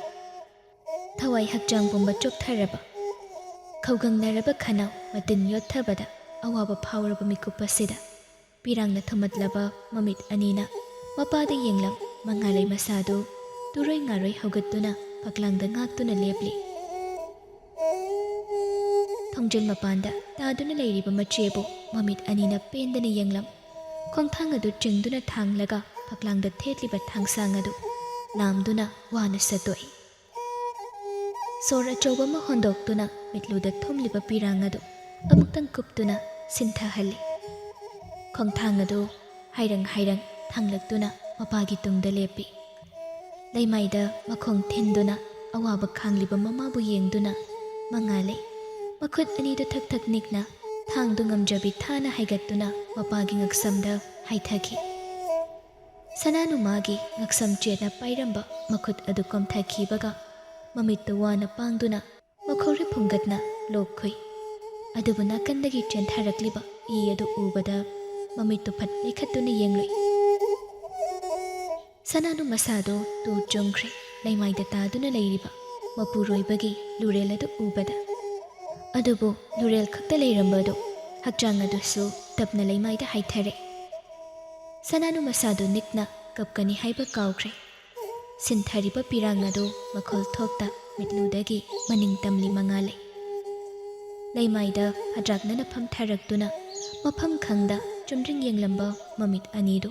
ꯊꯋꯥꯏ ꯍꯛꯆꯥꯡ ꯄꯨꯝꯕ ꯆꯣꯛꯊꯔꯕ, ꯈꯧꯒꯪꯅꯔꯕ ꯈꯅꯥꯎ ꯃꯇꯤꯟ ꯌꯣꯠꯊꯕꯗ ꯑꯋꯥꯕ ꯐꯥꯎꯔꯕ ꯃꯤꯀꯨꯞ ꯑꯁꯤꯗ ꯄꯤꯔꯥꯡꯅ ꯊꯨꯝꯃꯠꯂꯕ ꯃꯃꯤꯠ ꯑꯅꯤꯅ ꯃꯄꯥꯗ ꯌꯦꯡꯂꯝ ꯃꯉꯥꯂꯩ ꯃꯁꯥꯗꯨ ꯇꯨꯔꯣꯏ ꯉꯥꯔꯣꯏ ꯍꯧꯒꯠꯇꯨꯅ ꯐꯛꯂꯥꯡꯗ ꯉꯥꯛꯇꯨꯅ ꯂꯦꯞꯂꯤ꯫ ꯊꯣꯡꯖꯤꯜ ꯃꯄꯥꯟꯗ ꯇꯥꯗꯨꯅ ꯂꯩꯔꯤꯕ ꯃꯆꯦꯕꯨ ꯃꯃꯤꯠ ꯑꯅꯤꯅ ꯄꯦꯟꯗꯅ ꯌꯦꯡꯂꯝ꯫ ꯈꯣꯡꯊꯥꯡ ꯑꯗꯨ ꯆꯤꯡꯗꯨꯅ ꯊꯥꯡꯂꯒ ꯐꯛꯂꯥꯡꯗ ꯊꯦꯠꯂꯤꯕ ꯊꯥꯡꯁꯥꯡ ꯑꯗꯨ ꯂꯥꯝꯗꯨꯅ ꯋꯥꯅ ꯁꯠꯇꯣꯛꯏ꯫ ꯁꯣꯔ ꯑꯆꯧꯕ ꯑꯃ ꯍꯣꯟꯗꯣꯛꯇꯨꯅ ꯃꯤꯠꯂꯨꯗ ꯊꯨꯝꯂꯤꯕ ꯄꯤꯔꯥꯡ ꯑꯗꯨ ꯑꯃꯨꯛꯇꯪ ꯀꯨꯞꯇꯨꯅ ꯁꯤꯟꯊꯍꯜꯂꯤ꯫ ꯈꯣꯡꯊꯥꯡ ꯑꯗꯨ ꯍꯥꯏꯔꯪ ꯍꯥꯏꯔꯪ ꯊꯥꯡꯂꯛꯇꯨꯅ ꯃꯄꯥꯒꯤ ꯇꯨꯡꯗ ꯂꯦꯞꯄꯤ꯫ ꯂꯩꯃꯥꯏꯗ ꯃꯈꯣꯡ ꯊꯤꯟꯗꯨꯅ ꯑꯋꯥꯕ ꯈꯥꯡꯂꯤꯕ ꯃꯃꯥꯕꯨ ꯌꯦꯡꯗꯨꯅ ꯃꯉꯥꯜꯂꯤ꯫ ꯃꯈꯨꯠ ꯑꯅꯤꯗꯨ ꯊꯛ ꯊꯛ ꯅꯤꯛꯅ ꯊꯥꯡꯗꯨ ꯉꯝꯖꯕꯤ ꯊꯥꯅ ꯍꯥꯏꯒꯠꯇꯨꯅ ꯃꯄꯥꯒꯤ ꯉꯛꯁꯝꯗ ꯍꯥꯏꯊꯈꯤ꯫ ꯁꯅꯥꯅꯨ ꯃꯥꯒꯤ ꯉꯛꯁꯝ ꯆꯦꯠꯅ ꯄꯥꯏꯔꯝꯕ ꯃꯈꯨꯠ ꯑꯗꯨ ꯀꯣꯝꯊꯈꯤꯕꯒ ꯃꯃꯤꯠꯇꯨ ꯋꯥꯅ ꯄꯥꯡꯗꯨꯅ ꯃꯈꯧꯔꯤ ꯐꯨꯡꯒꯠꯅ ꯂꯣꯛ ꯈꯨꯏ꯫ ꯑꯗꯨꯕꯨ ꯅꯥꯀꯟꯗꯒꯤ ꯆꯦꯟꯊꯔꯛꯂꯤꯕ ꯏ ꯑꯗꯨ ꯎꯕꯗ ꯃꯃꯤꯠꯇꯨ ꯐꯠ ꯂꯩꯈꯠꯇꯨꯅ ꯌꯦꯡꯂꯨꯏ꯫ ꯁꯅꯥꯅꯨ ꯃꯁꯥꯗꯨ ꯇꯨ ꯆꯨꯡꯈ꯭ꯔꯦ, ꯂꯩꯃꯥꯏꯗ ꯇꯥꯗꯨꯅ ꯂꯩꯔꯤꯕ ꯃꯄꯨꯔꯣꯏꯕꯒꯤ ꯂꯨꯔꯦꯜ ꯑꯗꯨ ꯎꯕꯗ꯫ ꯑꯗꯨꯕꯨ ꯂꯨꯔꯦꯜ ꯈꯛꯇ ꯂꯩꯔꯝꯕ ꯑꯗꯨ ꯍꯛꯆꯥꯡ ꯑꯗꯨꯁꯨ ꯇꯞꯅ ꯂꯩꯃꯥꯏꯗ ꯍꯥꯏꯊꯔꯦ꯫ ꯁꯅꯥꯅꯨ ꯃꯁꯥꯗꯨ ꯅꯤꯛꯅ ꯀꯞꯀꯅꯤ ꯍꯥꯏꯕ ꯀꯥꯎꯈ꯭ꯔꯦ꯫ ꯁꯤꯟꯊꯔꯤꯕ ꯄꯤꯔꯥꯡ ꯑꯗꯨ ꯃꯈꯣꯜ ꯊꯣꯛꯇ ꯃꯤꯠꯂꯨꯗꯒꯤ ꯃꯅꯤꯡ ꯇꯝꯂꯤ ꯃꯉꯥꯜꯂꯤ꯫ ꯂꯩꯃꯥꯏꯗ ꯐꯗ꯭ꯔꯥꯛꯅꯅ ꯐꯝꯊꯔꯛꯇꯨꯅ ꯃꯐꯝ ꯈꯪꯗ ꯆꯨꯝꯗ꯭ꯔꯤꯡ ꯌꯦꯡꯂꯝꯕ ꯃꯃꯤꯠ ꯑꯅꯤꯗꯨ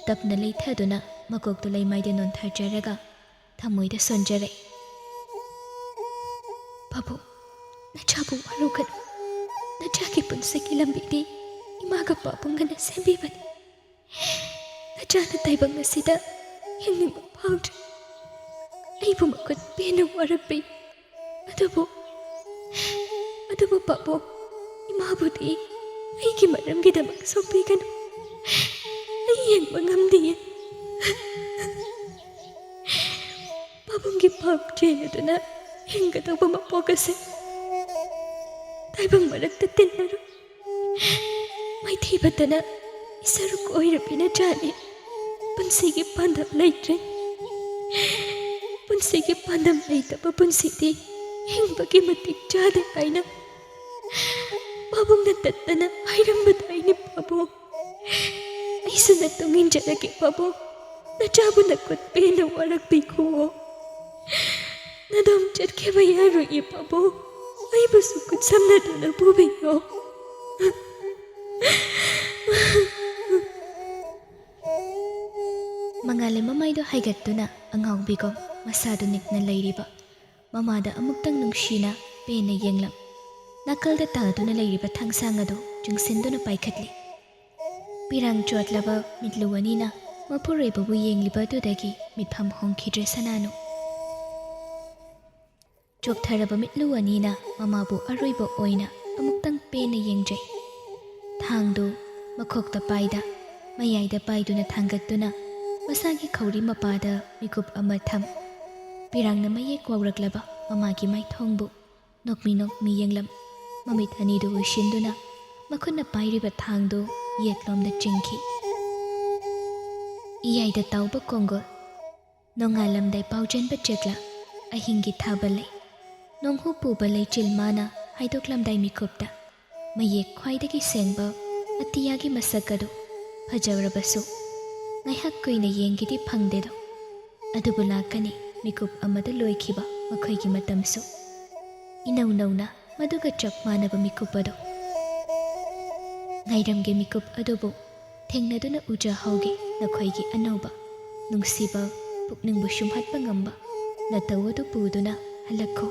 ꯇꯞꯅ ꯂꯩꯊꯗꯨꯅ ꯃꯀꯣꯛꯇꯨ ꯂꯩꯃꯥꯏꯗ ꯅꯣꯟꯊꯖꯔꯒ ꯊꯃꯣꯏꯗ ꯁꯣꯟꯖꯔꯦ꯫ "ꯄꯥꯕꯨꯡ, ꯅꯆꯥꯕꯨ ꯋꯥꯔꯧꯒꯅꯨ꯫ ꯅꯆꯥꯒꯤ ꯄꯨꯟꯁꯤꯒꯤ ꯂꯝꯕꯤꯗꯤ ꯏꯃꯥꯒ ꯄꯥꯕꯨꯡꯒꯅ ꯁꯦꯝꯕꯤꯕꯅꯤ꯫ ꯅꯆꯥꯅ ꯇꯥꯏꯕꯪ ꯑꯁꯤꯗ ꯍꯤꯡꯅꯤꯡꯕ ꯐꯥꯎꯗ꯭ꯔꯤ꯫ ꯑꯩꯕꯨ ꯃꯈꯨꯠ ꯄꯦꯟꯅ ꯋꯥꯔꯛꯄꯤ꯫ ꯑꯗꯨꯕꯨ, ꯑꯗꯨꯕꯨ ꯄꯥꯕꯨꯡ, ꯏꯃꯥꯕꯨꯗꯤ ꯑꯩꯒꯤ ꯃꯔꯝꯒꯤꯗꯃꯛ ꯁꯣꯛꯄꯤꯒꯅꯨ꯫ ꯑꯩ ꯌꯦꯡꯕ ꯉꯝꯗꯤꯌꯦ꯫ ꯄꯥꯕꯨꯡꯒꯤ ꯄꯥꯞ ꯆꯦꯟ ꯑꯗꯨꯅ ꯍꯤꯡꯒꯗꯧꯕ ꯃꯄꯣꯛ ꯑꯁꯤ ꯇꯥꯏꯕꯪ ꯃꯔꯛꯇ ꯇꯤꯟꯅꯔꯨ꯫ ꯃꯥꯏꯊꯤꯕꯇꯅ ꯏꯁꯔꯨꯛ ꯑꯣꯏꯔꯕꯤ ꯅꯆꯥꯅꯤ꯫ ꯄꯨꯟꯁꯤꯒꯤ ꯄꯥꯟꯗꯝ ꯂꯩꯇ꯭ꯔꯦ꯫ ꯄꯨꯟꯁꯤꯒꯤ ꯄꯥꯟꯗꯝ ꯂꯩꯇꯕ ꯄꯨꯟꯁꯤꯗꯤ ꯍꯤꯡꯕꯒꯤ ꯃꯇꯤꯛ ꯆꯥꯗꯦ ꯍꯥꯏꯅ ꯄꯥꯕꯨꯡꯅ ꯇꯠꯇꯅ ꯍꯥꯏꯔꯝꯕꯗꯥꯏꯅꯦ ꯄꯥꯕꯨꯡ꯫ ꯑꯩꯁꯨ ꯅꯇꯨꯡ ꯏꯟꯖꯔꯒꯦ ꯄꯥꯕꯨꯡ꯫ ꯅꯆꯥꯕꯨ ꯅꯈꯨꯠ ꯄꯦꯟꯅ ꯋꯥꯔꯛꯄꯤꯈꯣ꯫ ꯅꯗꯣꯝ ꯆꯠꯈꯤꯕ ꯌꯥꯔꯣꯏꯌꯦ ꯄꯥꯕꯨꯡ꯫ ꯑꯩꯕꯨꯁꯨ ꯈꯨꯠꯁꯝꯅꯗꯨꯅ ꯄꯨꯕꯤꯌꯣ꯫ ꯃꯉꯥꯜꯂꯩ ꯃꯃꯥꯏꯗꯨ ꯍꯥꯏꯒꯠꯇꯨꯅ ꯑꯉꯥꯎꯕꯤꯒꯨꯝ ꯃꯁꯥꯗꯨ ꯅꯤꯛꯅ ꯂꯩꯔꯤꯕ ꯃꯃꯥꯗ ꯑꯃꯨꯛꯇꯪ ꯅꯨꯡꯁꯤꯅ ꯄꯦꯟꯅ ꯌꯦꯡꯂꯝ꯫ ꯅꯥꯀꯜꯗ ꯇꯥꯗꯨꯅ ꯂꯩꯔꯤꯕ ꯊꯥꯡꯁꯥꯡ ꯑꯗꯨ ꯆꯨꯡꯁꯤꯟꯗꯨꯅ ꯄꯥꯏꯈꯠꯂꯤ꯫ ꯄꯤꯔꯥꯡ ꯆꯣꯠꯂꯕ ꯃꯤꯠꯂꯨ ꯑꯅꯤꯅ ꯃꯄꯨꯔꯣꯏꯕꯕꯨ ꯌꯦꯡꯂꯤꯕ ꯑꯗꯨꯗꯒꯤ ꯃꯤꯠꯐꯝ ꯍꯣꯡꯈꯤꯗ꯭ꯔꯦ ꯁꯅꯥꯅꯨ꯫ ꯆꯣꯛꯊꯔꯕ ꯃꯤꯠꯂꯨ ꯑꯅꯤꯅ ꯃꯃꯥꯕꯨ ꯑꯔꯣꯏꯕ ꯑꯣꯏꯅ ꯑꯃꯨꯛꯇꯪ ꯄꯦꯟꯅ ꯌꯦꯡꯖꯩ꯫ ꯊꯥꯡꯗꯨ ꯃꯈꯣꯛꯇ ꯄꯥꯏꯗ, ꯃꯌꯥꯏꯗ ꯄꯥꯏꯗꯨꯅ ꯊꯥꯡꯒꯠꯇꯨꯅ ꯃꯁꯥꯒꯤ ꯈꯧꯔꯤ ꯃꯄꯥꯗ ꯃꯤꯀꯨꯞ ꯑꯃ ꯊꯝ꯫ ꯄꯤꯔꯥꯡꯅ ꯃꯌꯦꯛ ꯋꯥꯎꯔꯛꯂꯕ ꯃꯃꯥꯒꯤ ꯃꯥꯏꯊꯣꯡꯕꯨ ꯅꯣꯛꯃꯤ ꯅꯣꯛꯃꯤ ꯌꯦꯡꯂꯝ꯫ ꯃꯃꯤꯠ ꯑꯅꯤꯗꯨ ꯎꯏꯁꯤꯟꯗꯨꯅ ꯃꯈꯨꯠꯅ ꯄꯥꯏꯔꯤꯕ ꯊꯥꯡꯗꯨ ꯌꯦꯠꯂꯣꯝꯗ ꯆꯤꯡꯈꯤ꯫ ꯏꯌꯥꯏꯗ ꯇꯥꯎꯕ ꯀꯣꯡꯒꯣꯜ, ꯅꯣꯡꯉꯥꯜꯂꯝꯗꯥꯏ ꯄꯥꯎꯖꯦꯟꯕ ꯆꯦꯛꯂꯥ, ꯑꯍꯤꯡꯒꯤ ꯊꯥꯕ ꯂꯩ, ꯅꯣꯡꯍꯨ ꯄꯨꯕ ꯂꯩꯆꯤꯜ ꯃꯥꯅ ꯍꯥꯏꯗꯣꯛꯂꯝꯗꯥꯏ ꯃꯤꯀꯨꯞꯇ ꯃꯌꯦꯛ ꯈ꯭ꯋꯥꯏꯗꯒꯤ ꯁꯦꯡꯕ ꯑꯇꯤꯌꯥꯒꯤ ꯃꯁꯛ ꯑꯗꯨ ꯐꯖꯔꯕꯁꯨ ꯉꯥꯏꯍꯥꯛ ꯀꯨꯏꯅ ꯌꯦꯡꯒꯦꯗꯤ ꯐꯪꯗꯦꯗꯣ꯫ ꯑꯗꯨꯕꯨ ꯂꯥꯛꯀꯅꯤ ꯃꯤꯀꯨꯞ ꯑꯃꯗ ꯂꯣꯏꯈꯤꯕ ꯃꯈꯣꯏꯒꯤ ꯃꯇꯝꯁꯨ꯫ ꯏꯅꯧ ꯅꯧꯅ ꯃꯗꯨꯒ ꯆꯞ ꯃꯥꯟꯅꯕ ꯃꯤꯀꯨꯞ ꯑꯗꯨ꯫ ꯉꯥꯏꯔꯝꯒꯦ ꯃꯤꯀꯨꯞ ꯑꯗꯨꯕꯨ ꯊꯦꯡꯅꯗꯨꯅ ꯎꯖꯍꯧꯒꯦ ꯅꯈꯣꯏꯒꯤ ꯑꯅꯧꯕ ꯅꯨꯡꯁꯤꯕ, ꯄꯨꯛꯅꯤꯡꯕꯨ ꯁꯨꯝꯍꯠꯄ ꯉꯝꯕ ꯅꯇꯧ ꯑꯗꯨ ꯄꯨꯗꯨꯅ ꯍꯜꯂꯛꯈꯣ꯫